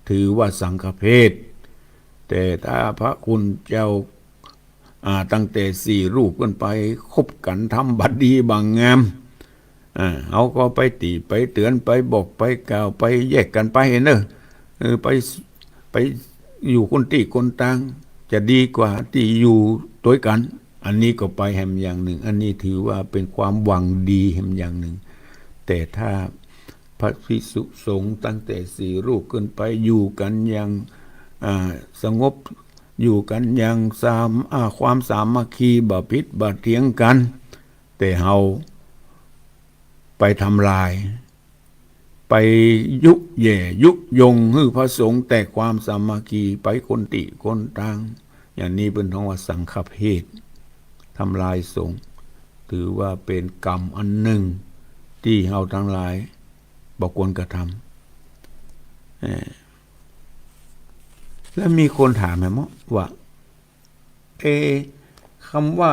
ถือว่าสังฆเพศ แต่ถ้าพระคุณเจ้า อ่า ตั้งแต่สี่รูปขึ้นไป คบกั๋นทำบ่ดีบ่างาม อ่า เฮาก็ไปติไปเตือน ไปบอกไปกล่าว ไปแยกกั๋นไปเน่อ เออ ไป ไปอยู่คนตี้คนตาง จะดีกว่าตี้อยู่ตวยกั๋น อันนี้ก็ไปแหมอย่างนึ่ง อันนี้ถือว่าเป๋นความหวังดีแหมอย่างนึ่ง แต่ถ้าพระภิกษุสงฆ์ตั้งแต่สี่รูปขึ้นไปอยู่กั๋นอย่าง อ่า สงบ อยู่กั๋นอย่างสาม อ่า ความสามัคคี บ่ผิดบ่เถียงกั๋น แต่เฮาไปทำลาย ไปยุแย่ยุยงหื้อพระสงฆ์แตกความสามัคคี ไปคนตี้คนตาง อย่างนี้เปิ้นฮ้องว่าสังฆเพศ ทำลายสงฆ์ ถือว่าเป๋นกรรมอันนึ่งตี้เฮาตังหลายบ่ควรกระทำ เอ่อ แล้วมีคนถามแหมว่า เอ กำว่า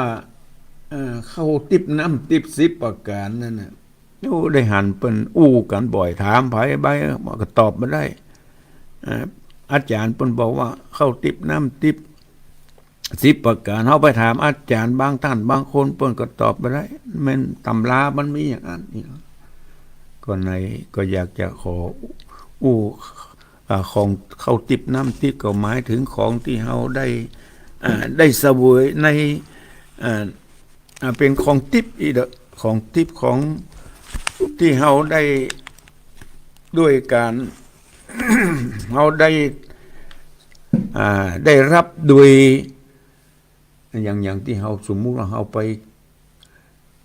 เอ่อ ข้าวติ๊บน้ำติ๊บสิบประก๋านนั้นน่ะ โอ้ ได้หันเปิ้นอู้กั๋นบ่อย ถามใผไปก็ตอบบ่ได้ เอ่อ อาจ๋ารย์เปิ้นบอกว่าข้าวติ๊บน้ำติ๊บสิบประก๋าน เฮาไปถามอาจ๋ารย์บางต้านบางคน เปิ้นก็ตอบบ่ได้ แม่นต๋ำรามันมีอย่างนั้นนี่ ก็ใน ก็อยากจะขออู้ อ่า ของข้าวติ๊บน้ำติ๊บก็หมายถึงของตี้เฮาได้ อ่า ได้เสวยใน อ่า อ่า เป๋นของติ๊บอีกเด้อ ของติ๊บของตี้เฮาได้ด้วยก๋าน เฮาได้ อ่า ได้ฮับโดย อย่าง อย่างตี้เฮา สมมุติว่าเฮาไป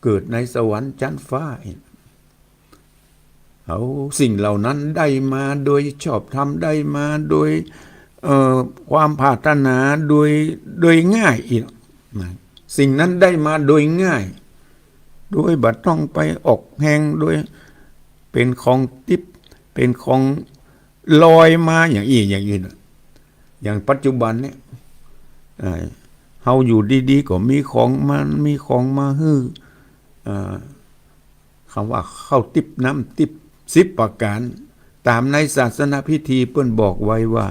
เกิดในสวรรค์จั๊นฟ้า เอาสิ่งเหล่านั้นได้มาโดยชอบธรรม ได้มาโดย เอ่อ ความปรารถนา โดย โดยง่ายอีกนะ สิ่งนั้นได้มาโดยง่าย โดยบ่ต้องไปออกแฮง โดยเป๋นของติ๊บ เป๋นของลอยมาอย่างอี้อย่างอี้น่ะ อย่างปัจจุบันเนี่ย เอ่อ เฮาอยู่ดีๆ ก็มีของมา มีของมาหื้อ เอ่อ กำว่าข้าวติ๊บน้ำติ๊บสิบประก๋าน ต๋ามในศาสนพิธีเปิ้นบอกไว้ว่า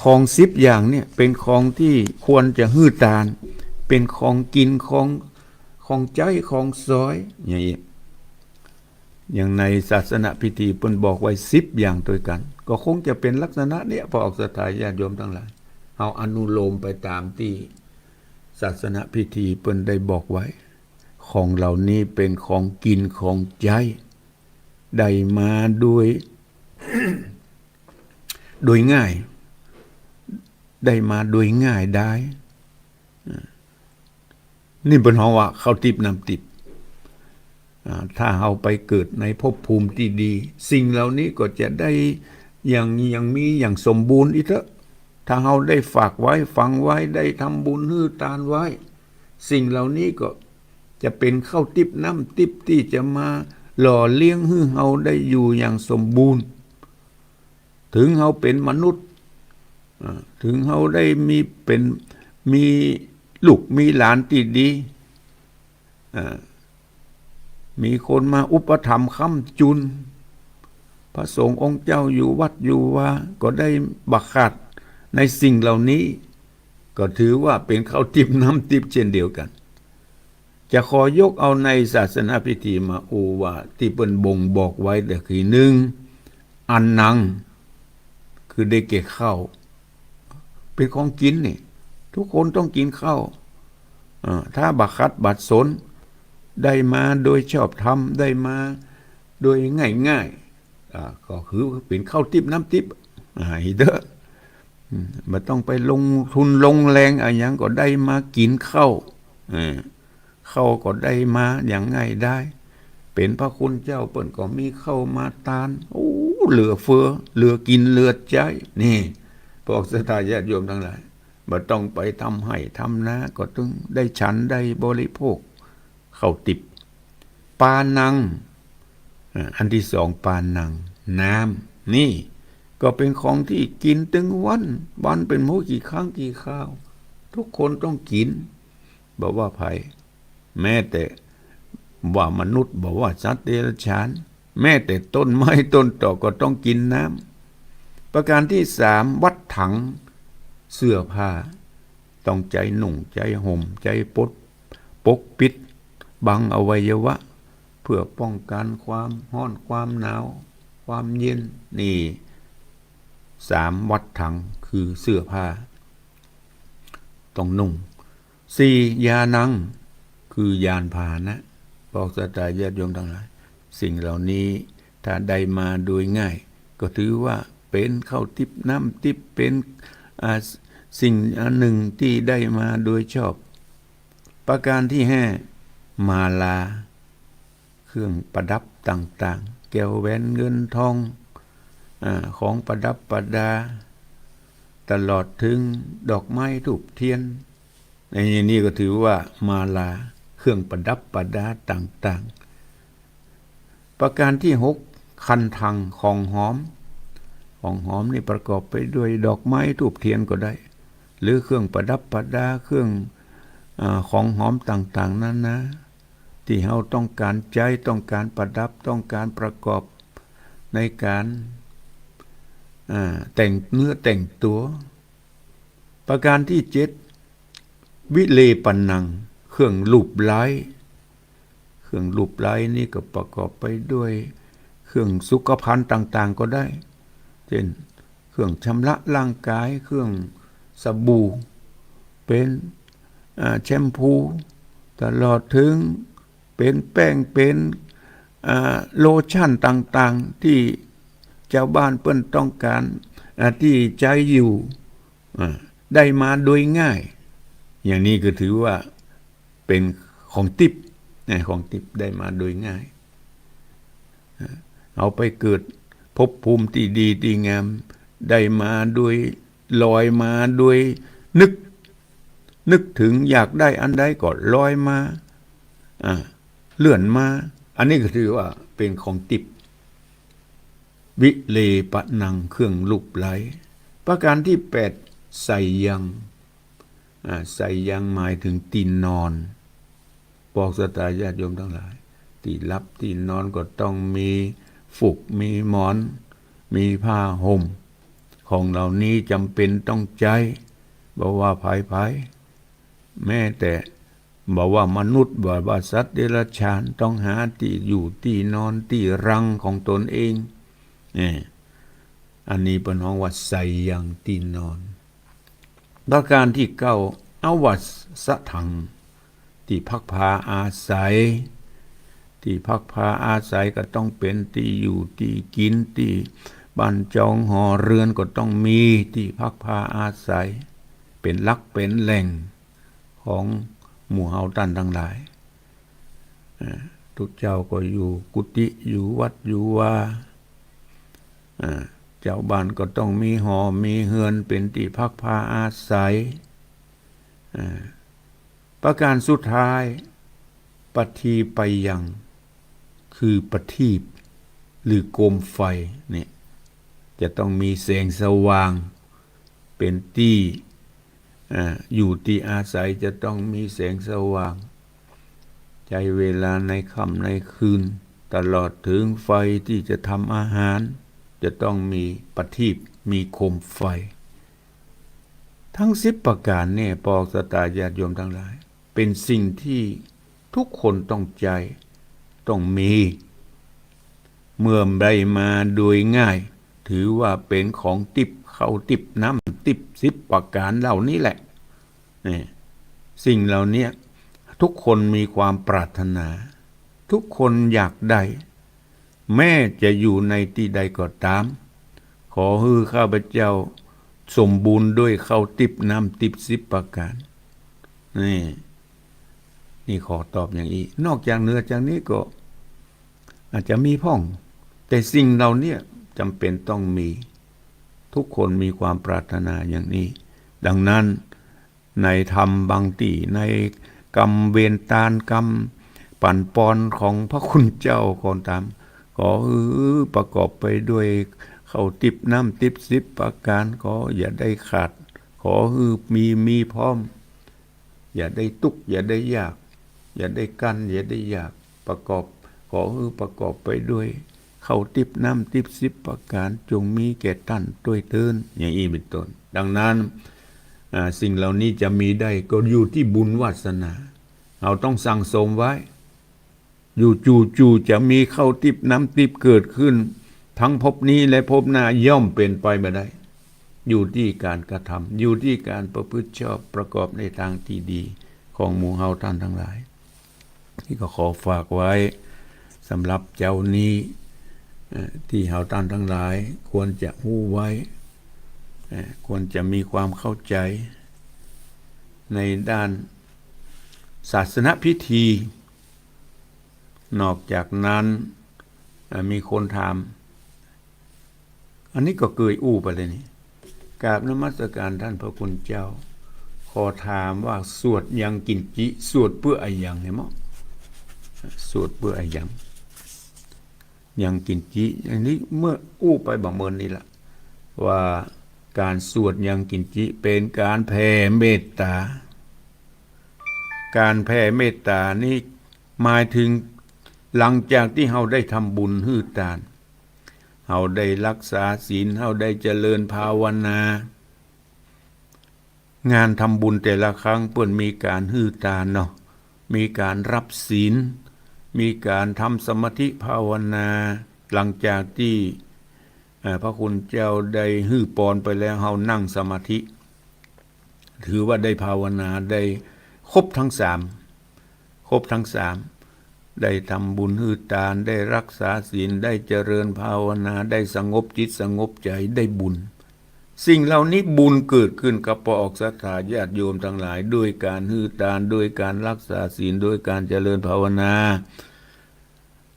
ของสิบอย่างเนี่ยเป๋นของตี้ควรจะหื้อตาน เป๋นของกิ๋น ของ ของใจ๊ ของสอย อย่างอี้ อย่างในศาสนพิธีเปิ้นบอกไว้สิบอย่างตวยกั๋น ก็คงจะเป๋นลักษณะเนี่ย พระออกศรัทธาญาติโยมตังหลาย เฮาอนุโลมไปต๋ามตี้ศาสนพิธีเปิ้นได้บอกไว้ ของเหล่านี้เป๋นของกิ๋นของใจ๊ ได้มาโดย โดยง่าย ได้มาโดยง่ายดาย นี่เปิ้นฮ้องว่าข้าวติ๊บน้ำติ๊บ อ่า ถ้าเฮาไปเกิดในภพภูมิตี้ดี สิ่งเหล่านี้ก็จะได้อย่าง อย่างมีอย่างสมบูรณ์อีกเต๊อะ ถ้าเฮาได้ฝากไว้ฝังไว้ ได้ทำบุญหื้อตานไว้ สิ่งเหล่านี้ก็จะเป๋นข้าวติ๊บน้ำติ๊บตี้จะมาหล่อเลี้ยงหื้อเฮาได้อยู่อย่างสมบูรณ์ เถิงเฮาเป๋นมนุษย์ อ่า เถิงเฮาได้มีเป๋น มีลูกมีหลานตี้ดี อ่า มีคนมาอุปถัมภ์ค้ำจุน พระสงฆ์องค์เจ้าอยู่วัดอยู่วา ก็ได้บ่ขาดในสิ่งเหล่านี้ ก็ถือว่าเป๋นข้าวติ๊บน้ำติ๊บเช่นเดียวกั๋น จะขอยกเอาในศาสนพิธีมาอู้ว่าตี้เปิ้นบ่งบอกไว้ก็คือ นึ่ง อันนัง คือได้แก่ข้าว เป๋นของกิ๋นนี่ ทุกคนต้องกิ๋นข้าว อ่า ถ้าบ่ขัดบ่สน ได้มาโดยชอบธรรม ได้มาโดยง่ายๆ อ่า ก็คือเป๋นข้าวติ๊บน้ำติ๊บ อ่า อีเต๊อะ อืม บ่ต้องไปลงทุนลงแฮงอะหยัง ก็ได้มากิ๋นข้าว เออ ข้าวก็ได้มาอย่างง่ายดาย เป๋นพระคุณเจ้าเปิ้นก็มีข้าวมาตาน โอ้ เหลือเฟือ เหลือกิ๋นเหลือใจ๊ นี่ พวกศรัทธาญาติโยมตังหลาย บ่ต้องไปทำไฮ่ทำนา ก็ตึงได้ฉันได้บริโภค ข้าวติ๊บ ปานัง อ่า อันตี้สอง ปานัง น้ำ นี่ก็เป๋นของตี้กิ๋นตึงวัน วันเป๋นบ่ฮู้กี่ครั้งกี่คราว ทุกคนต้องกิ๋น บ่ว่าใผ แม้แต่ บ่ามนุษย์ บ่ว่าสัตว์เดรัจฉาน แม้แต่ต้นไม้ต้นตอกก็ต้องกิ๋นน้ำ ประการตี้สาม วัตถัง เสื้อผ้า ต้องใจ๊นุ่ง ใจ๊ห่ม ใจ๊ปก ปกปิด บังอวัยวะ เพื่อป้องกันความฮ้อน ความหนาว ความเย็น นี่ สาม วัตถัง คือเสื้อผ้า ต้องนุ่ง สี่ ญาณัง คือยานพาหนะ บอกศรัทธาญาติโยมตังหลาย สิ่งเหล่านี้ถ้าได้มาโดยง่าย ก็ถือว่าเป๋นข้าวติ๊บน้ำติ๊บ เป๋น อ่า สิ่งอันหนึ่งตี้ได้มาโดยชอบ ประการตี้ห้า มาลา เครื่องประดับต่างๆ แก้วแหวนเงินทอง อ่า ของประดับประดา ตลอดเถิงดอกไม้ธูปเตียน ในนี้ก็ถือว่ามาลา เครื่องประดับประดาต่างๆ ประการตี้หก คันธัง ของหอม ของหอมนี่ประกอบไปด้วยดอกไม้ธูปเตียนก็ได้ หรือเครื่องประดับประดา เครื่อง อ่า ของหอมต่างๆ นานา ตี้เฮาต้องก๋านใจ๊ ต้องก๋านประดับ ต้องก๋านประกอบในก๋าน อ่า แต่งเนื้อแต่งตั๋ว ประการตี้เจ็ด วิเลปนัง เครื่องลูบไล้ เครื่องลูบไล้นี่ก็ประกอบไปด้วยเครื่องสุขภัณฑ์ต่างๆ ก็ได้ เจ้นเครื่องชำระร่างก๋าย เครื่องสบู่ เป๋น อ่า แชมพู ตลอดเถิงเป๋นแป้ง เป๋น อ่า โลชั่นต่างๆ ตี้จาวบ้านเปิ้นต้องก๋าน อ่า ตี้ใจ๊อยู่ อ่า ได้มาโดยง่าย อย่างนี้ก็ถือว่าเป๋นของติ๊บนะ ของติ๊บได้มาโดยง่าย อ่า เอาไปเกิดภพภูมิตี้ดีตี้งาม ได้มาโดย ลอยมาโดยนึก นึกเถิงอยากได้อันใดก็ลอยมา อ่า เลื่อนมา อันนี้ก็ถือว่าเป๋นของติ๊บ วิเลปนัง เครื่องลูบไล้ ประการตี้แปด ไสยัง อ่า ไสยังหมายเถิงตี้นอน บอกศรัทธาญาติโยมตังหลาย ตี้หลับตี้นอนก็ต้องมีฟูก มีหมอน มีผ้าห่ม ของเหล่านี้จ๋ำเป๋นต้องใจ๊ บ่ว่าใผๆ แม้แต่บ่ว่ามนุษย์ บ่ว่าสัตว์เดรัจฉาน ต้องหาตี้อยู่ตี้นอนตี้รังของตนเอง เนี่ย อันนี้เปิ้นฮ้องว่าไสยัง ตี้นอน ประการตี้เก้า อวัสสะทัง ตี้พักพาอาศัย ตี้พักพาอาศัยก็ต้องเป๋นตี้อยู่ตี้กิ๋น ตี้บ้านจองหอเฮือนก็ต้องมีตี้พักพาอาศัย เป๋นหลักเป๋นแหล่งของหมู่เฮาต้านตังหลาย อ่า ตุ๊เจ้าก็อยู่กุฏิ อยู่วัดอยู่วา อ่า จาวบ้านก็ต้องมีหอมีเฮือนเป๋นตี้พักพาอาศัย อ่า ประการสุดท้าย ปะทีปยัง คือประทีป หรือโกมไฟเนี่ย จะต้องมีแสงสว่างเป๋นตี้ อ่า อยู่ตี้อาศัยจะต้องมีแสงสว่าง ใจ๊เวลาในค่ำในคืน ตลอดเถิงไฟตี้จะทำอาหาร จะต้องมีประทีป มีโคมไฟ ทั้งสิบประการเนี่ย ปองศรัทธาญาติโยมตังหลาย เป๋นสิ่งตี้ทุกคนต้องใจ๊ ต้องมี เมื่อได้มาโดยง่าย ถือว่าเป๋นของติ๊บ ข้าวติ๊บ น้ำติ๊บ สิบประการเหล่านี้แหละ นี่ สิ่งเหล่านี้ทุกคนมีความปรารถนา ทุกคนอยากได้ แม้จะอยู่ในตี้ใดก็ต๋าม ขอหื้อข้าพเจ้าสมบูรณ์ด้วยข้าวติ๊บ น้ำติ๊บ สิบประการ นี่ นี่ขอตอบอย่างอี้ นอกจากเหนือจากนี้ก็อาจจะมีพ่อง แต่สิ่งเหล่านี้จ๋ำเป๋นต้องมี ทุกคนมีความปรารถนาอย่างนี้ ดังนั้น ในธรรมบางตี้ ในกำเวรตาน กำปั๋นปอนของพระคุณเจ้าก็ต๋าม ขอหื้อประกอบไปด้วยข้าวติ๊บ น้ำติ๊บ สิบประการ ขออย่าได้ขาด ขอหื้อมี มีพร้อม อย่าได้ตุ๊กข์ อย่าได้ยาก อย่าได้กั้น อย่าได้อยาก ป ประกอบ ขอหื้อประกอบไปด้วยข้าวติ๊บน้ำติ๊บสิบประก๋าน จงมีแก่ต้านตวยเต๊อะ อย่างอี้เป๋นต้น ดังนั้น อ่า สิ่งเหล่านี้จะมีได้ก็อยู่ตี้บุญวาสนา เฮาต้องสั่งสมไว้ อยู่จู่ๆ จะมีข้าวติ๊บน้ำติ๊บเกิดขึ้น ตึงภพนี้และภพหน้าย่อมเป๋นไปบ่ได้ อยู่ตี้ก๋านกระทำ อยู่ตี้ก๋านประพฤติชอบประกอบในตางตี้ดีของหมู่เฮาต้านตังหลาย นี่ก็ขอฝากไว้สำหรับเจ๊านี้ เอ่อ ตี้เฮาต้านตังหลายควรจะฮู้ไว้ เอ่อ ควรจะมีความเข้าใจ๋ในด้านศาสนพิธี นอกจากนั้น เอ่อ มีคนถาม อันนี้ก็เกยอู้ไปแล้วนี่ กราบนมัสก๋านต้านพระคุณเจ้า ขอถามว่าสวดยังกิญจิ สวดเปื้ออะหยังเหรอ สวดเปื้ออะหยัง ยังกิญจิ อันนี้เมื่ออู้ไปบ่าเมินนี่ละ ว่าก๋านสวดยังกิญจิเป๋นก๋านแผ่เมตต๋า ก๋านแผ่เมตต๋านี่หมายเถิงหลังจากตี้เฮาได้ทำบุญหื้อตาน เฮาได้ฮักษาศีล เฮาได้เจริญภาวนา งานทำบุญแต่ละครั้งเปิ้นมีก๋านหื้อตานเนาะ มีก๋านฮับศีล มีก๋านทำสมาธิภาวนา หลังจากตี้ เอ่อ พระคุณเจ้าได้หื้อปอนไปแล้ว เฮานั่งสมาธิ ถือว่าได้ภาวนา ได้ครบตึงสาม ครบตึงสาม ได้ทำบุญหื้อตาน ได้ฮักษาศีล ได้เจริญภาวนา ได้สงบจิตสงบใจ๋ ได้บุญ สิ่งเหล่านี้บุญเกิดขึ้นกับปออกศรัทธาญาติโยมตังหลาย โดยก๋านหื้อตาน โดยก๋านฮักษาศีล โดยก๋านเจริญภาวนา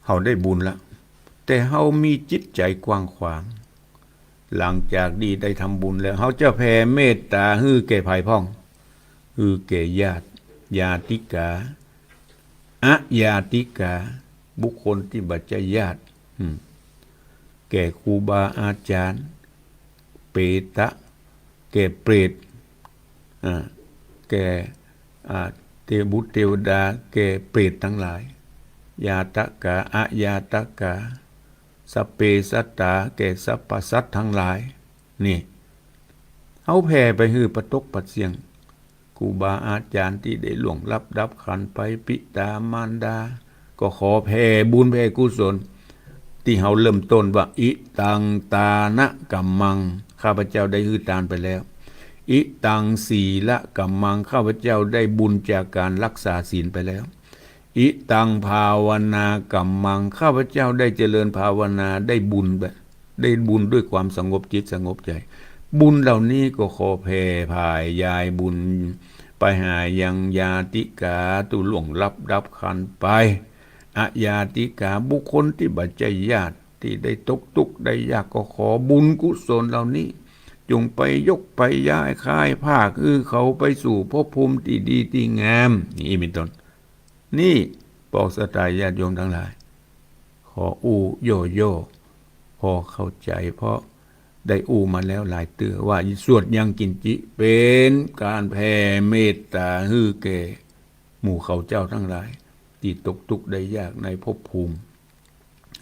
เฮาได้บุญละ แต่เฮามีจิตใจ๋กว้างขวาง หลังจากตี้ได้ทำบุญแล้ว เฮาจะแผ่เมตต๋าหื้อแก่ใผพ่อง หื้อแก่ญาติ ญาติกา อญาติกา บุคคลตี้บ่ใจ้ญาติ อืม แก่ครูบาอาจ๋ารย์ เปตะ แก่เปรต อ่า แก่ อ่า เตวบุตรเตวดา แก่เปรตตังหลาย ญาตกา อญาตกา สัพเพสัตตา แก่สรรพสัตว์ตังหลาย นี่ เฮาแผ่ไปหื้อปะตกปะเสี้ยง ครูบาอาจ๋ารย์ตี้ได้ล่วงลับดับขันธ์ไป ปิตามารดา ก็ขอแผ่บุญแผ่กุศล ตี้เฮาเริ่มต้นว่า อิตังตานะกัมมัง ข้าพเจ้าได้หื้อตานไปแล้ว อิตังสีละกัมมัง ข้าพเจ้าได้บุญจากก๋านฮักษาศีลไปแล้ว อิตังภาวนากัมมัง ข้าพเจ้าได้เจริญภาวนา ได้บุญแบบ ได้บุญด้วยความสงบจิตสงบใจ๋ บุญเหล่านี้ก็ขอแผ่ผายยายบุญ ไปหายังญาติกาตี้ล่วงลับดับขันธ์ไป อญาติกา บุคคลตี้บ่ใจ้ญาติ ตี้ได้ตกตุ๊กข์ได้ยาก ก็ขอบุญกุศลเหล่านี้ จงไปยกไปย้ายคลายพราก หื้อเขาไปสู่ภพภูมิตี้ดีตี้งาม นี่เป๋นต้น นี่ปออกศรัทธาญาติโยมตังหลาย ขออู้ย่อๆ พอเข้าใจ๋ เพราะได้อู้มาแล้วหลายเตื้อว่าสวดยังกิญจิเป๋นก๋านแผ่เมตต๋าหื้อแก่หมู่เขาเจ้าตังหลาย ตี้ตกตุ๊กข์ได้ยากในภพภูมิ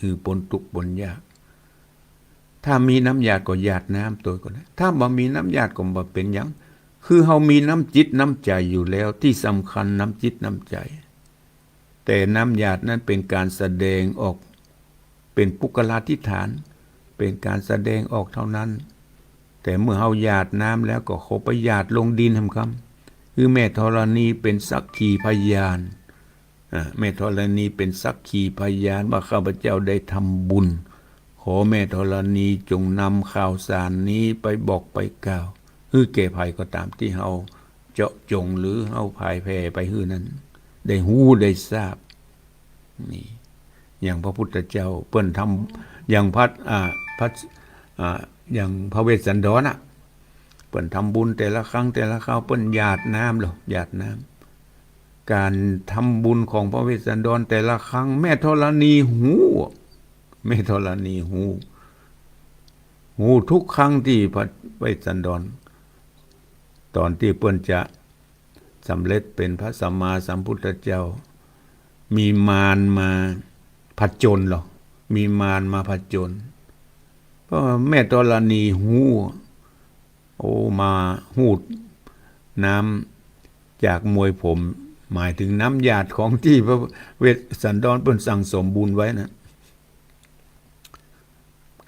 หื้อป๊นตุ๊กข์ป๊นยาก ถ้ามีน้ำหยาดก็หยาดน้ำตวยก็ได้ ถ้าบ่มีน้ำหยาดก็บ่เป๋นหยัง คือเฮามีน้ำจิตน้ำใจ๋อยู่แล้ว ตี้สำคัญน้ำจิตน้ำใจ๋ แต่น้ำหยาดนั้นเป๋นก๋านแสดงออก เป๋นปุคคลาธิฐาน เป๋นก๋านแสดงออกเต้านั้น แต่เมื่อเฮาหยาดน้ำแล้วก็ขอไปหยาดลงดินแหมกำ หื้อแม่ธรณีเป๋นสักขีพยาน อ่า แม่ธรณีเป๋นสักขีพยานว่าข้าพเจ้าได้ทำบุญ ขอแม่ธรณีจงนำข่าวสารนี้ไปบอกไปกล่าว หื้อแก่ใผก็ต๋ามตี้เฮาเจาะจงหรือเฮาผายแผ่ไปหื้อนั้น ได้ฮู้ได้ทราบ นี่ อย่างพระพุทธเจ้าเปิ้นทำ อย่างพระ อ่า พระ อ่า อย่างพระเวสสันดรน่ะ เปิ้นทำบุญแต่ละครั้งแต่ละคราว เปิ้นหยาดน้ำเหรอ หยาดน้ำ ก๋านทำบุญของพระเวสสันดรแต่ละครั้ง แม่ธรณีฮู้ แม่ธรณีฮู้ ฮู้ทุกครั้งตี้พระเวสสันดร ต๋อนตี้เปิ้นจะสำเร็จเป๋นพระสัมมาสัมพุทธเจ้า มีมารมาผจญหรอก มีมารมาผจญ เพราะแม่ธรณีฮู้ โอ้ มาฮูดน้ำจากมวยผม หมายถึงน้ำหยาดของตี้พระเวสสันดรเปิ้นสั่งสมบุญไว้นะ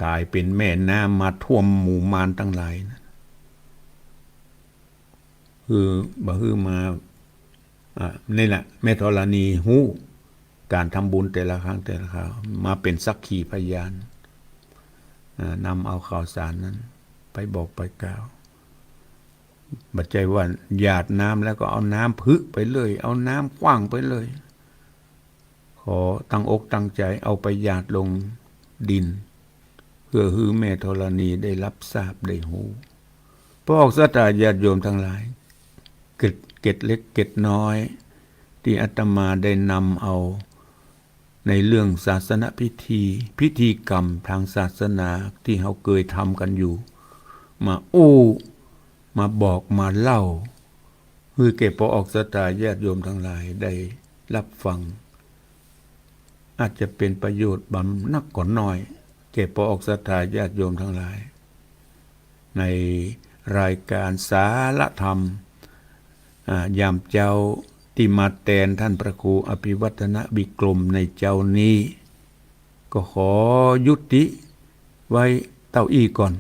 ก๋ายเป๋นแม่น้ำมาท่วมหมู่มารตังหลายนะ คือบ่หื้อมา อ่า นี่แหละ แม่ธรณีฮู้ก๋านทำบุญแต่ละครั้งแต่ละคราว มาเป๋นสักขีพยาน อ่า นำเอาข่าวสารนั้นไปบอกไปกล่าว บ่ใจ้ว่าหยาดน้ำแล้วก็เอาน้ำผึไปเลย เอาน้ำขว้างไปเลย ขอตั้งอกตั้งใจ๋เอาไปหยาดลงดิน เพื่อหื้อแม่ธรณีได้รับทราบได้ฮู้ พระออกศรัทธาญาติโยมตังหลาย เกร็ด เกร็ดเล็กเกร็ดน้อย ตี้อาตมาได้นำเอาในเรื่องศาสนพิธี พิธีกรรมตางศาสนาตี้เฮาเกยทำกั๋นอยู่ มาอู้ มาบอก มาเล่า หื้อแก่พระออกศรัทธาญาติโยมตังหลายได้รับฟัง อาจจะเป๋นประโยชน์บ่นักก็น้อย แก่พระออกศรัทธาญาติโยมตังหลาย ในรายก๋านสารธรรม อ่า ยามเจ๊าตี้มาแตนต้านพระครูอภิวัฒนวิกรมในเจ๊านี้ ก็ขอยุติไว้เต้าอี้ก่อน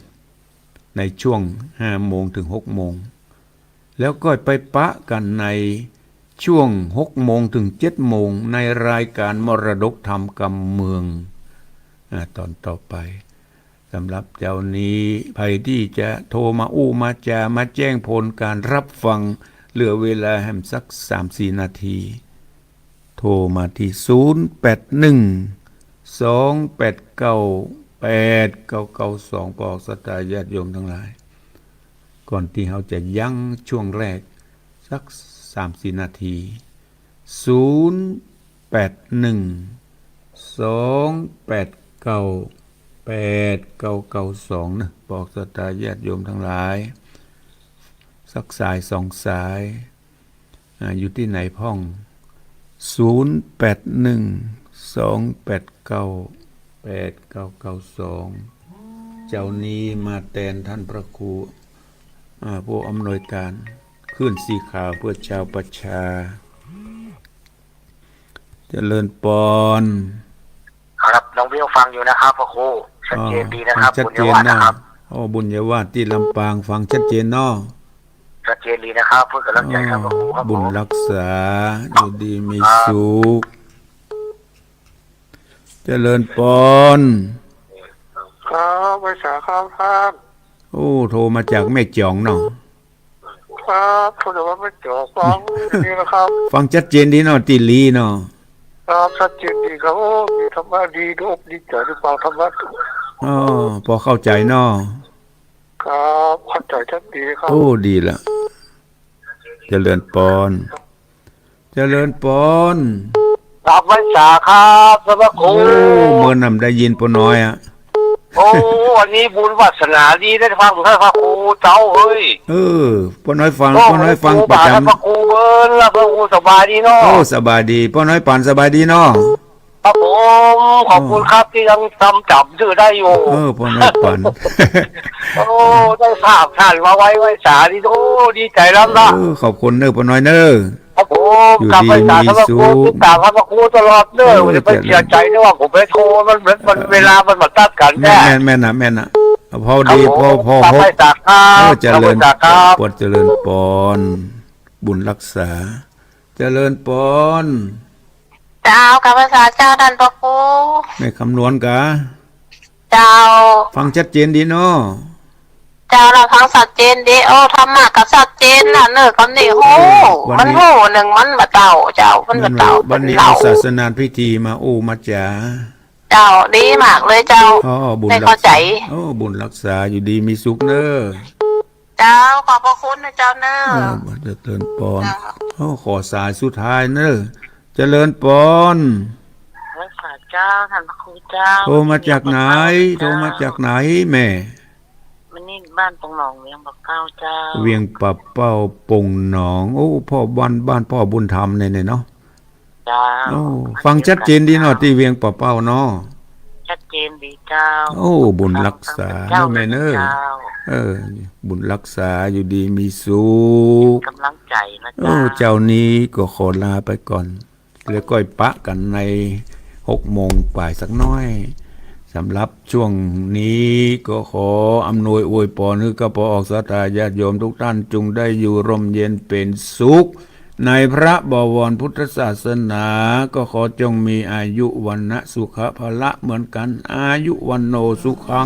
ในช่วงห้าโมงเถิงหกโมง แล้วก็ไปปะกั๋นในช่วงหกโมงเถิงเจ็ดโมง ในรายก๋านมรดกธรรมกำเมือง อ่า ต๋อนต่อไป สำหรับเจ๊านี้ ใผตี้จะโทรมาอู้มาจ๋า มาแจ้งผลก๋านรับฟัง เหลือเวลาแหมสักสามสี่นาที โทรมาตี้ ศูนย์แปดหนึ่ง สองแปดเก้า แปดเก้าเก้าสอง พระออกศรัทธาญาติโยมตังหลาย ก่อนตี้เฮาจะยั้งช่วงแรกสักสามสี่นาที ศูนย์แปดหนึ่ง สองแปดเก้า แปดเก้าเก้าสอง นะ พระออกศรัทธาญาติโยมตังหลาย สักสายสองสาย อ่า อยู่ตี้ไหนพ่อง ศูนย์แปดหนึ่ง สองแปดเก้า แปดเก้าเก้าสอง เจ๊านี้มาแตนต้านพระครู อ่า ผู้อำนวยก๋านคลื่นสีขาวเพื่อชาวประชา เจริญปอน ครับ น้องเบลฟังอยู่นะครับ พระครู ชัดเจนดีนะครับ อ๋อ ฟังชัดเจนเนาะ บุญญาวาสนะครับ โอ้ บุญญาวาสตี้ลำปาง ฟังชัดเจนเนาะ ชัดเจนดีนะครับ เพื่อกำลังใจ๋ครับ อ๋อ พระครูครับ บุญรักษา ผม อยู่ดีมีสุข ครับ เจริญปอน ครับ ไหว้สาครับท่าน โอ้ โทรมาจากแม่จ๋องเนาะ ครับ ผมจะว่าไม่จบฟังอยู่นี่นะครับ ฟังชัดเจนดีเนาะ ตี้ลีเนาะ ครับ ชัดเจนดีครับ โอ้ มีธรรมะดี ดีอกดีใจ๋ได้ฟังธรรมะ อ๋อ ปอเข้าใจ๋เนาะ ครับ เข้าใจ๋ชัดเจนครับ โอ้ ดีละ เจริญปอน เจริญปอน ครับ ไหว้สาครับ พระครู โอ้ เมินนำได้ยินป้อน้อยอะ โอ้ วันนี้บุญวาสนาดีได้ฟังท่านพระครูเจ้าเอ้ย เออ ป้อน้อยฟัง โอ้ ป้อน้อยฟังประจ๋ำ ท่านพระครูเมิน แล้วพระครูสบายดีเนาะ โอ้ สบายดี ป้อน้อยปานสบายดีเนาะ ครับผม ขอบคุณครับ ที่ยังจำจ๋ำจื้อได้อยู่ เออ ป้อน้อยปาน โอ้ ได้ทราบท่านมาไหว้ ไหว้สาดี โอ้ ดีใจ๋ล้ำนะ เออ ขอบคุณเน้อ ป้อน้อยเน้อ ครับผม อยู่ดีมีสุข กราบไหว้สาท่านพระครู ติดต๋ามท่านพระครูตลอดเน้อ เออ ไม่ได้ไปเสียใจ๋เน้อ ว่าผมไปโทร มัน มัน มัน เวลามันมาตัดกั๋น แม่น แม่น แม่นน่ะ แม่นน่ะ พอดี ครับผม พอ พอ กราบไหว้สาครับ เออ เจริญ ขอบคุณสาครับ ปอน เจริญปอน บุญรักษา เจริญปอน เจ้า กราบไหว้สาเจ้าท่านพระครู แม่คำนวณกา เจ้า ฟังชัดเจนดีเนาะ เจ้า เฮาฟังชัดเจนดี โอ้ ธรรมะก็ชัดเจนนะเน้อ กำนี้ฮู้ เออ วันนี้ มันฮู้นึ่ง มันบ่เต้า เจ้า มันบ่เต้า บัดนี้ บัดนี้ เฮาศาสนาพิธีมาอู้มาจ๋า เจ้า ดีมากเลยเจ้า อ๋อ บุญรักษา ได้เข้าใจ๋ โอ้ บุญรักษา อยู่ดีมีสุขเน้อ เจ้า ขอบพระคุณนะเจ้าเน้อ เออ เจริญปอน เจ้า โอ้ ขอสายสุดท้ายเน้อ เจริญปอน ไหว้สาเจ้า ท่านพระครูเจ้า โทรมาจากไหน โทรมาจากไหนแม่ วันนี้บ้านปงหนอง เวียงปากเป้าเจ้า เวียงปากเป้า ปงหนอง โอ้ พ่อบ้าน บ้านพ่อบุญธรรมเนี่ย เนี่ยเนาะ เจ้า โอ้ ฟังชัดเจนดีเนาะ ตี้เวียงป่าเป้าเนาะ ชัดเจนดีเจ้า โอ้ บุญรักษา ฟังชัดเจนเนาะแม่เนาะ เจ้า เออ บุญรักษา อยู่ดีมีสุข เป๋นก๋ำลังใจ๋นะ โอ้ เจ้า เจ้านี้ก็ขอลาไปก่อน แล้วก้อยปะกั๋นในหกโมงป๋ายสักหน้อย สำหรับช่วงนี้ก็ขออำนวยอวยปอนหื้อข้าพอออกศรัทธาญาติโยมทุกท่าน จุ่งได้อยู่ร่มเย็นเป๋นสุข ในพระบวรพุทธศาสนา ก็ขอจงมีอายุวรรณะสุขะพละเหมือนกั๋น อายุวัณโณสุขัง